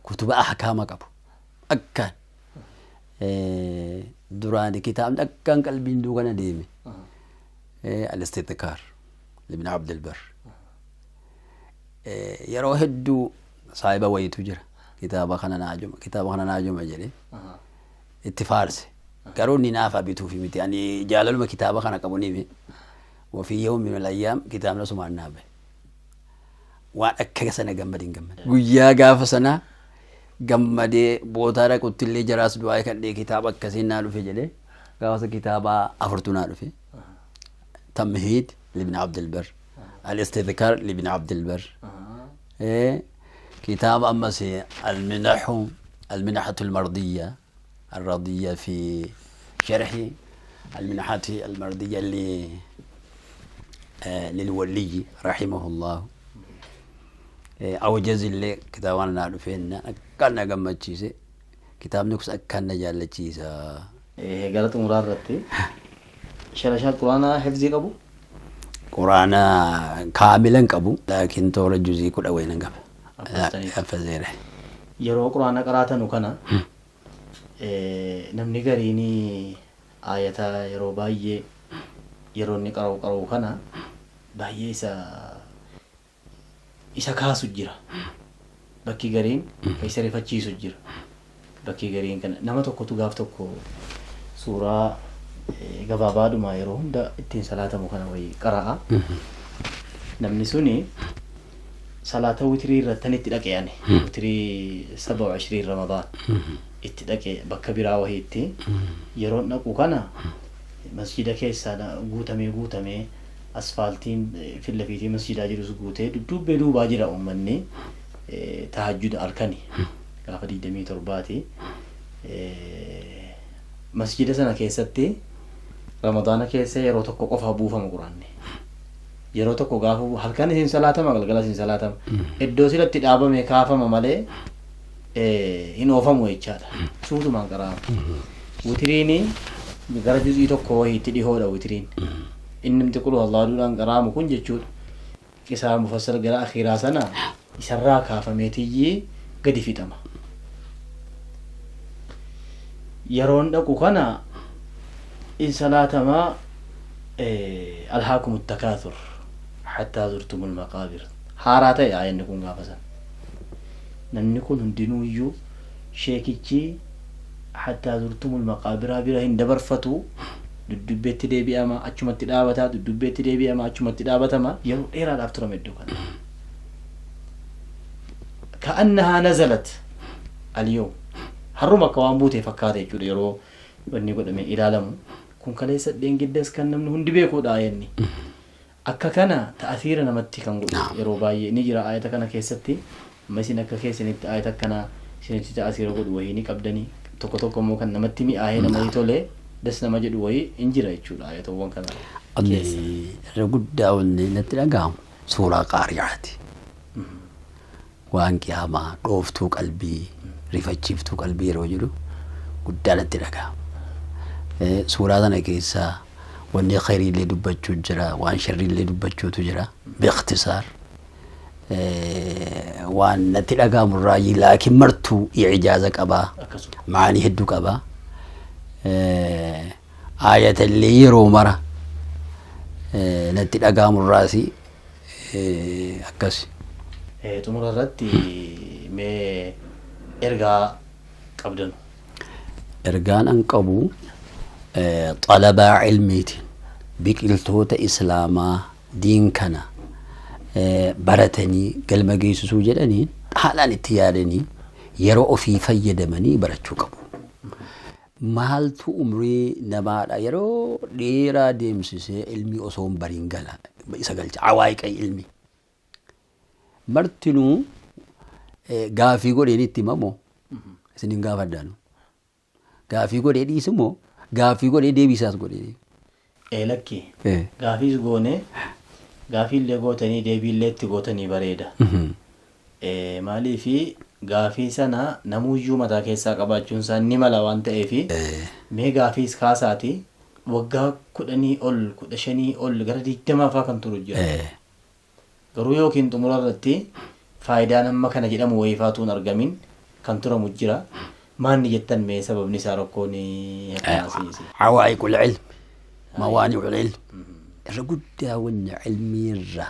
B: Kutuba ahkaama qabu akkaan. Duraan kitaabni akkaan qalbiin duukana deeme. Al-Istidkaar Ibn Abdul Bar. Yeroo hedduu saahiba wayiitu jira. Kitaaba kana naa juma, kitaaba kana naa juma jedhee itti faarse. Garuu inni naaf bituufi miti. Ani jaalaluma kitaaba kana qabu ni hime. Wafii yawmin min al-ayyaam kitaabni asumaan naa bahe. Waan akka sana gammade hin gammade. Guyyaa gaafa sana gammadee bootaa dhaqutti illee jaraas du'aa kadhee kitaaba akkasiin naa dhufe jedhee gaafa kitaaba afurtu naa dhufe. Tamhiid Ibn Abdul Bar. Al-Istidkaar Ibn Abdul Bar. Kitaaba ammas Al-Minahu Al-Minahatu Al-Mardiyya Al-Radiyya fi sharhi Al-Minahati Al-Mardiyya li lilwaliyyi rahimahullah. Awjaz illee kitaaba naa dhufeenna akkaan na gammachiise. Kitaabni kun akkaan na jaallachiisa.
A: Gara xumuraa irratti shalashaa Quraanaa hifzii qabu?
B: Quraana kaamila hin qabu. Laakiin toora juzii 10 wayii nan qaba.
A: Haffazdaniitu.
B: Haffazeera.
A: Yeroo Quraana qaraatanu kana namni gariin aayata yeroo baay'ee yeroo inni qara'u qara'u kana baay'ee isa kaasu jira. Bakki gariin kan isa rifachiisu jira. Bakki gariin kana nama tokkotu gaaf tokko suuraa gabaabaadhuma yeroo hunda ittiin salaatamu kana wayii qara'a. Namni suni salaata witirii irratti itti dhaqe ani. Witirii 27 Ramadaan itti dhaqe bakka biraa wayiitti. Yeroon dhaqu kana masjida keessaa guutamee guutamee asfaaltiin fillafiitii masjidaa jirus guutee dudduubbee duubaa jira uummanni tahajjuda halkani gaafa 27ti. Masjida sana keessatti Ramadaana keessa yeroo tokko qofa buufama Quraanni. Yeroo tokko gaafa halkan isin salaatama, galgala isin salaatama. Iddoo silatti dhaabame kaafama malee hin oofamu jechaadha. Suutumaan qaraama. Witiriin gara juz'ii tokko wayiitti dhihoodha witiriin. Innimti qulu Allaahuudhaan qaraamu kun jechuudha. Qisaa mufassal gara akhiraa sana isarraa kaafameetiyyii gadi fixama. Yeroon dhaqu kana in salaatamaa alhaakumu takaathur hattaa zurtumul maqaabir. Haaraa ta'e aayanni kun gaafa sana. Namni kun hundinuuyyuu sheekichi hattaa zurtumul maqaabiraa bira hin dabarfatu, duddubbeetti deebi'ama, achumatti dhaabata, duddubbeetti deebi'ama, achumatti dhaabatama. Yeroo dheeraadhaaf turame iddoo kana. Ka'annahaa nazalat al-yawm. Harruma akka waan buutee fakkaata jechuudha yeroo wanni godhame ilaalamu. Kun kaleessa dheengaddas kan namni hundi beekuudha aayanni. Akka kana ta'athiira namatti kan godhu yeroo baay'ee ni jira aayata kana keessatti. Amma isin akka keessanitti aayata akkana isinitti ta'athiira godhu wayii ni qabdanii. Tokko tokko immoo kan namatti mi'aahee namatti tolee das nama jedhu wayii hin jira jechuudha aayatawwan kana keessa.
B: Irra guddaa wanni natti dhaga'amu suuraa Qaari'aati. Waan qiyaamaa dhooftuu qalbii rifachiiftuu qalbii yeroo jedhu guddaa natti dhaga'ama. Suuraa sana keessaa wanni khayriillee dubbachuu jira, waan sharriillee dubbachuutu jira. Biikhtisaar waan natti dhaga'amu irraa laakiin martuu ijaaza qabaa, maanii hedduu qabaa. Aayatallee yeroo mara natti dhaga'amu irraas akkas.
A: Xumura irratti mee ergaa qabdanu?
B: Ergaan an qabu xalabaa ilmiitiin biqiltoota islaamaa diin kana baratanii galma geessisuu jedhanii haalaan itti yaadanii yeroo ofii fayyadamanii barachuu qabu. Maaltu umrii namaadha yeroo dheeraa deemsisee ilmi osoo hin bariin gala isa galcha awaayiqa ilmi. Martinuu Gaafii godheen itti himamoo isin hin gaafaddaanu. Gaafii godhee dhiisumoo gaafii godhee deebisaas godhee.
A: Lakki. Gaafiis goone gaafiillee gootanii deebiillee itti gootanii bareeda. Maaliifi gaafii sana namuyyuu mataa keessaa qabaachuun isaa ni mala waan ta'eefi mee gaafiis kaasaati waggaa 10 ol 15 ol gara 20 faa kan turu jira. Garuu yookiin xumura irratti faayidaan amma kana jedhamu wayiifaatu hin argamin kan turamu jira. Maanni jettan mee sababni isaa rakkoon akkanaasiisi?
B: Awaa'iqul ilm mawaani'ul ilm irra guddaa wanni ilmii irra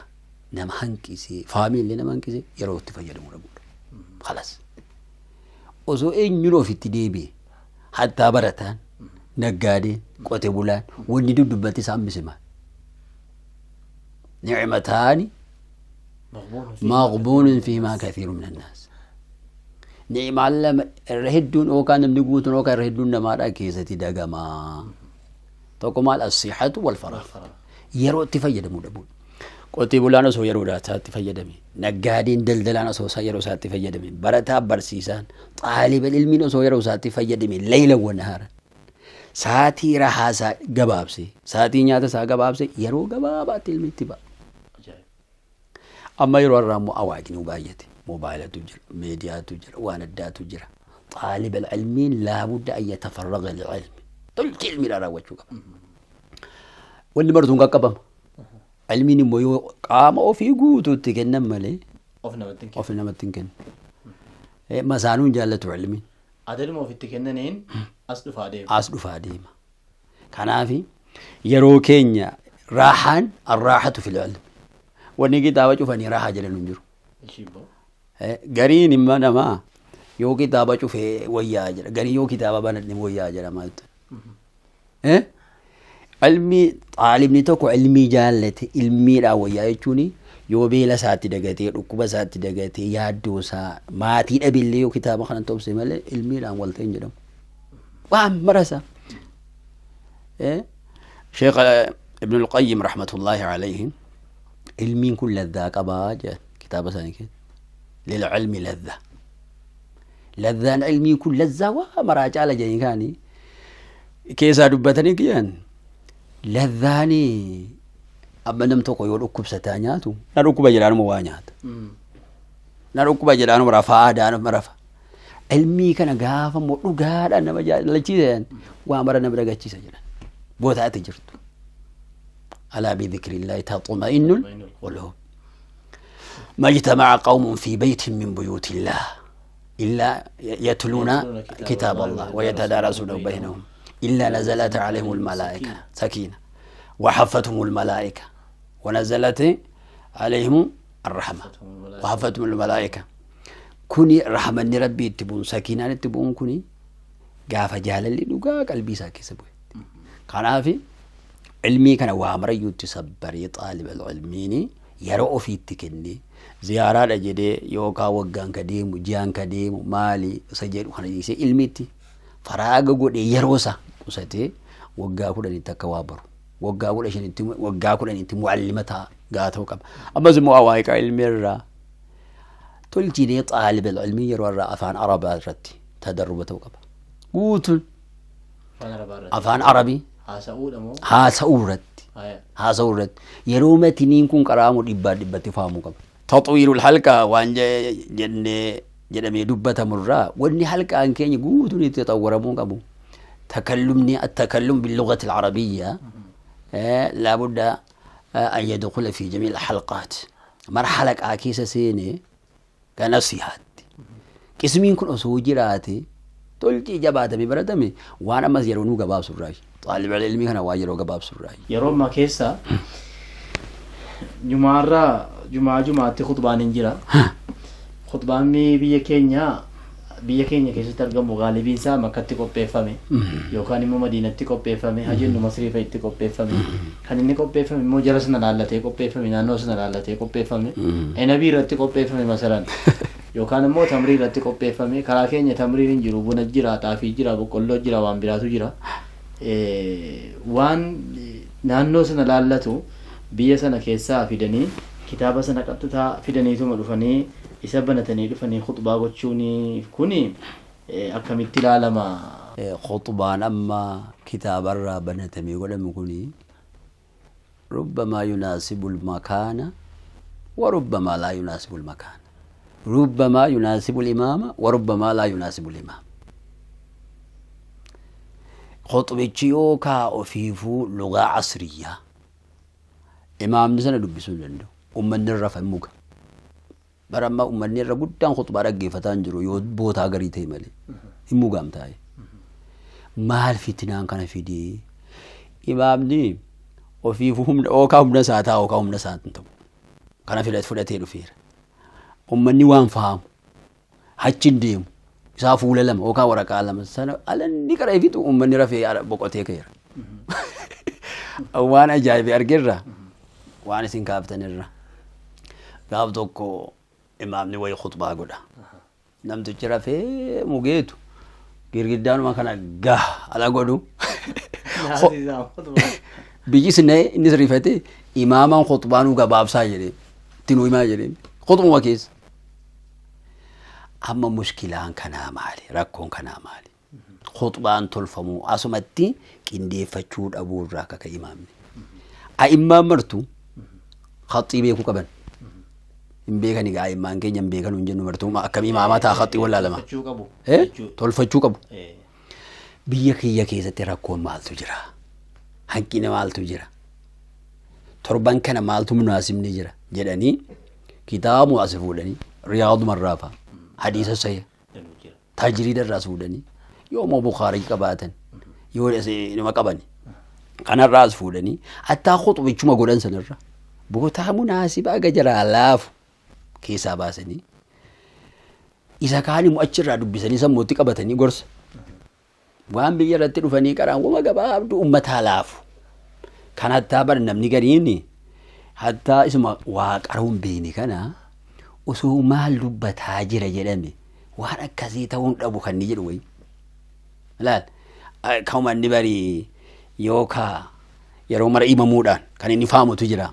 B: nama hanqisee faamiillee nama hanqisee yeroo itti fayyadamu dhabuudha. Khalas. Osoo eenyuun ofitti deebi'e hattaa barataan naggaadeen qote bulaan wanni duddubbatti isaan misimaa. Nicmataani maqbuunun fiimaa kathiiru min annaas. Ni'imaan lama irra hedduun yookaan namni guutuun yookaan irra hedduun namaadhaa keessatti dagamaa. Tokko maal as-sihhatu wal faraag. Yeroo itti fayyadamuu dhabuudha. Qotee bulaan osoo yeroo isaatti fayyadame, naggaadeen daldalaan osoo yeroo isaatti fayyadame, barataa barsiisaan, xaaliba ilmiin osoo yeroo isaatti fayyadame, layla wa nahaara. Saatii rahaa isaa gabaabse, saatii nyaata isaa gabaabse, yeroo gabaabaatti ilmi itti ba'a. Amma yeroo har'aa immoo awaaqni baay'ate. Moobaayilatu jira, meediyaatu jira, waan addaatu jira. Xaaliba ilmiin laabudda an yatafarraga lililmi. Tolchi ilmiidhaan raawwachuu qaba. Wanni martuun qaqqabama. Ilmiin immoo yoo qaama ofii guutuutti kennan malee
A: Of namatti hin kennu.
B: Of namatti hin kennu. Masaanuun jaallatu ilmiin.
A: Adaluma ofitti kennaniin as dhufaa deema.
B: As dhufaa deema. Kanaaf yeroo keenya raahaan arraahatu fil ilmi. Wanni kitaaba cufanii raahaa jedhan hin jiru. Gariin immoo namaa yoo kitaaba cufee wayyaa jedha. Garii yoo kitaaba banadhe wayyaa jedha maaltu. Ilmi xaalibni tokko ilmii jaallate ilmiidhaan wayyaa jechuun yoo beela isaatti dagatee dhukkuba isaatti dagatee yaaddoo isaa maatii dhabillee yoo kitaaba kana tobse malee ilmiidhaan wal ta'e hin jedhamu. Waan mara isaa. Sheekh Ibn al-Qayyim rahmatullahi alayhi ilmiin kun laddaa qabaa jedhan kitaaba isaanii keessa. Lil ilmi laddaa. Laddaan ilmii kun lazzaa waa maraa caala jedhanii kaanii keessaa dubbatanii kiyyan. Laddaani amma nam tokko yoo dhukkubsataa nyaatu na dhukkuba jedhaanuma waa nyaata. Na dhukkuba jedhaanuma rafaa aadaanuma rafa. Ilmii kana gaafa immoo dhugaadhaan nama jaallachiisan waa mara nama dagachiisa jedhan. Bootaatti jirtu. Alaa bidhikrillahi tatma'innul quluub. Majtama'a qawmun fi baytin min buyuutillah illaa yatluuna kitaaba Allah wa yatadaarasuuna baynahum إلا نزلت عليهم الملائكة سكينة وحفتهم الملائكة ونزلت عليهم الرحمة وحفتهم الملائكة. كوني رحمة ربي تبون سكينة تبون كوني قاف جهل اللي لقاك قلبي ساكي سبوي. كان في علمي كان وامر يتسبري طالب العلميني يرو في التكني زيارة لجدي يوكا وقان كديم جان كديم مالي سجل وخنا يسي علميتي فراغ قد يروسا قصتي وقا كودني تكوابر وقا كودني انت وقا كودني انت معلمتها قاتو قب اما زمو اوايك علمي الرا تلجيني طالب العلمي يرو الرا افان عرب رتي تدربته قب قوتل افان عربي هاساورت هاساورت يرومتي نين كون قرامو دبا دبا تفهمو قب تطوير الحلقه وان جن jedhamee dubbatamurraa wanni halqaan keenya guutuun itti xawwaramuu qabu. Takallumni attakallum billughati al-arabiyya laabudda an yadkhula fi jamiil halqaat. Mar halaqaa keessa seenee kana sihaatti. Qismiin kun osoo jiraate tolchii jabaatamee baratame waan ammas yeroo nuu gabaabsurraa. Xaalib ilmii kana waa yeroo gabaabsurraa.
A: Yeroo ammaa keessa jumaarraa jumaa jumaatti khutbaan hin jira. Khutbaan biyya keenya keessatti argamu gaalibiin isaa Makkatti qopheeffame yookaan immoo Madiinatti qopheeffame hajennu Masrii fa'itti qopheeffame kan inni qopheeffame immoo jara sana laallatee qopheeffame naannoo sana laallatee qopheeffame enabii irratti qopheeffame masalan yookaan immoo tamrii irratti qopheeffame karaa keenya tamriin hin jiru buna jira xaafii jira boqqolloo jira waan biraatu jira waan naannoo sana laallatu biyya sana keessaa fidanii kitaaba sana qaxxitaa fidaniituma dhufanii Isa banatanii dhufanii khutbaa gochuun kuni akkamitti ilaalama?
B: Khutbaan amma kitaabarraa banatamee godhamu kuni ربما يناسب المكان وربما لا يناسب المكان، ربما يناسب الإمام وربما لا يناسب الإمام. خطبتي يوكا أفيفو لغة عصرية إمام نسنا دبسون لندو أمني الرفع موكا برما أمني الرفع قدام خطبة رقي فتانجرو يود بوتا غريتي مالي موكا متاي مال فتنان كان في دي إمام ني وفيفو هم أوكا هم نساتا أوكا هم نساتنتم كان في الأطفال فير أمني وان فهم هاتشين ديم سافو للم أوكا ورقة لم سنة على نكرة يفيتو أمني رفي بقعتي كير وأنا جاي بأرجرة وأنا سينكافتن الرا قابضكو إمامني وي خطبة قولا نمت في مجيتو غير ما كان جه على قولو بيجي سنة إني سريفتي إماما خطبانو قباب ساجري تنوي ما جري خطبة وكيس أما مشكلة كنا مالي ركون كنا مالي خطبان تلفمو أسمتي كندي فتشود أبو راكا كإمامي أإمام مرتو خطيبي كوكبن إن بيكني جاي إمام كي جنب بيكن ونجن مرتو ما كم إمامة خطي ولا لما إيه تلفتشو كابو بيجي يا كيسة تركون مال تجرا hanqina maaltu jira torban kana maaltu munaasibni jira jedhanii kitaabu as fuudhanii riyaaduma irraa fa'a hadiisa sayya tajriida irraas fuudhanii yoo immoo Bukaarii qabaatan yoo nama qaban kanarraas fuudhanii hattaa khuxbichuma godhan sanarra bootaa munaasibaa gajaraa laafu keessaa baasanii isa kaan immoo achirraa dubbisanii sammuutti qabatanii gorsa waan biyya irratti dhufanii qaraan wama gabaabduu uummataa laafu kan hattaa bar namni gariin hattaa isuma waa qaruun beeni kana osoo maal dubbataa jira jedhame waan akkasii ta'uun dhabu kan ni jedhu wayi. Laal kanuma inni bari yookaa yeroo mara imamuudhaan kan inni faamutu jira.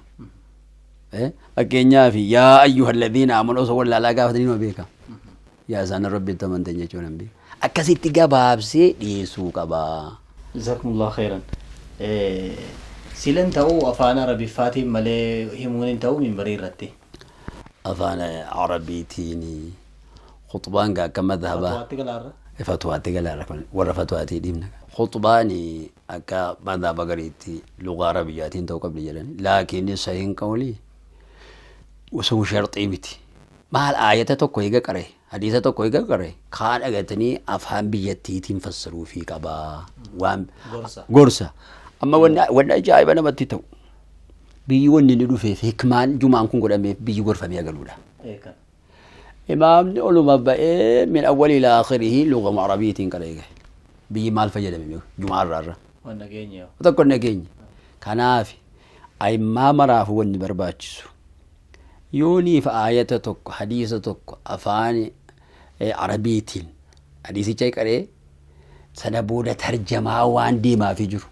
B: Fakkeenyaaf yaa ayyuhalladhiina aamanu osoo wallaalaa gaafatanii nama beeka. Yaa isaan rabbitti amantan jechuun hin beeku. Akkasitti gabaabsee dhiyeessuu qaba.
A: Jazakumullahu khairan. Silan ta'uu afaan Arabiffaatiin malee himuun hin ta'u minbarii irratti.
B: Afaan Arabiitiin khutbaan akka madhabaa.
A: Fatwaatti galaarra.
B: Fatwaatti galaarra warra fatwaatii dhiibna. Khutbaan akka madhaba gariitti lugaa Arabiyyaatiin ta'uu qabdi jedhani. Laakiin sahiin qawlii osoo sharxii miti. Maal aayata tokko eega qaree hadiisa tokko eega qaree kaan dhagatanii afaan biyyattiitiin fassaruufii qabaa. Waan gorsa. Amma wanni ajaa'iba namatti ta'u biyyi wanni inni dhufeef hikmaan jumaan kun godhameef biyyi gorfamee agaluudha. Imaamni oluma ba'ee min awwali ilaa aakhirihi lugaa arabiitiin qaree gahe. Biyyi maal fayyadame jumaa irraa. Tokko nageenya. Kanaaf ayimmaa maraaf wanni barbaachisu. Yooniif aayata tokko hadiisa tokko afaan Arabiitiin hadiisicha qaree sana booda tarjamaa waan deemaafii jiru.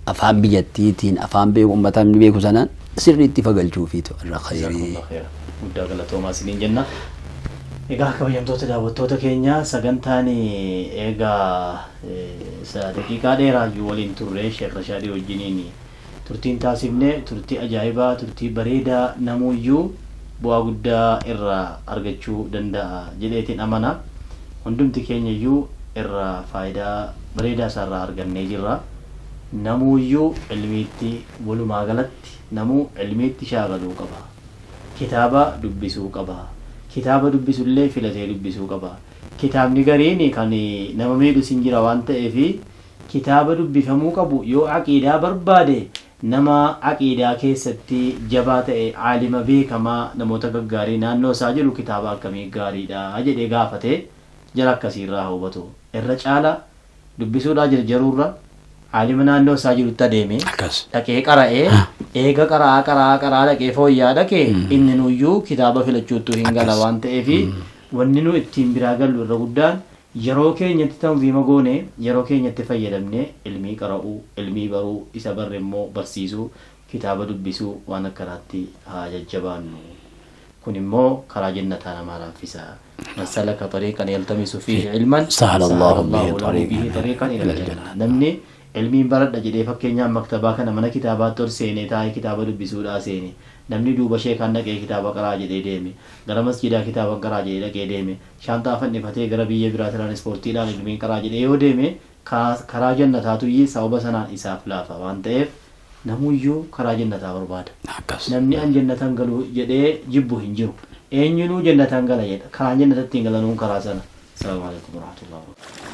B: Afaan biyyattiitiin afaan beeku uummataan beeku sanaan sirriitti fagalchuufiitu irra khayrii.
A: Guddaa galatoomaa isiniin jenna. Egaa kabajamtoota daawwattoota keenya sagantaan egaa daqiiqaa dheeraayyuu waliin turre Sheekh Rashaadii wajjiniin turtiin taasifne turtii ajaa'ibaa turtii bareedaa namuuyyuu bu'aa guddaa irraa argachuu danda'a jedheetiin amana. Hundumti keenyayyuu irraa faayidaa bareedaa isaarraa argannee jirra. Namuuyyuu ilmiitti walumaa galatti namuu ilmiitti shaakaluu qaba. Kitaaba dubbisuu qaba. Kitaaba dubbisullee filatee dubbisuu qaba. Kitaabni gariin kan nama miidhus hin jira waan ta'eef kitaaba dubbifamuu qabu yoo aqiidaa barbaade nama aqiidaa keessatti jabaa ta'e aalima beekamaa namoota gaggaarii naannoo isaa jiru kitaaba akkamii gaariidha jedhee gaafate jara akkasiirraa hubatu. Irra caala dubbisuudhaa jarjaruurra aalima naannoo isaa jirutti adeeme dhaqee qara'ee eega qara'aa qara'aa qara'aa dhaqee fooyyaa dhaqee inni nuyyuu kitaaba filachuuttu hin gala waan ta'eef wanni nu ittiin biraa gallu irra guddaan yeroo keenyatti tanziima goone yeroo keenyatti fayyadamne ilmii qara'uu ilmii baruu isa barre immoo barsiisuu kitaaba dubbisuu waan akkanaatti haa jajjabaannu. Kun immoo karaa jannataa namaa laaffisa. Man salaka tariiqan yaltamisu fiihi ilman
B: Sahala Allahu bihi
A: lahu
B: tariiqan
A: bihi tariiqan ila
B: ilal
A: aljanna. Namni ilmiin baradha jedhee, fakkeenyaaf maktabaa kana, mana kitaabaatti ol seenee taa'ee kitaaba dubbisuudhaa seene, namni duuba sheekaan dhaqee kitaaba qaraa jedhee deeme, gara masjidaa kitaaba qaraa jedhee dhaqee deeme, shaantaa fannifatee gara biyya biraa tiraanispoortiidhaan ilmiin qaraa jedhee yoo deeme, karaa jannataatu sababa sanaan isaaf laafa waan ta'eef, namuyyuu karaa jannataa barbaada.
B: Akkas.
A: Namni an jannatan galu jedhee jibbu hin jiru. Eenyunuu jannatan gala jedha. Karaan jannatatti hin galanuun karaa sana. Salaamu alaikum warahmatullahi wabarakatuh.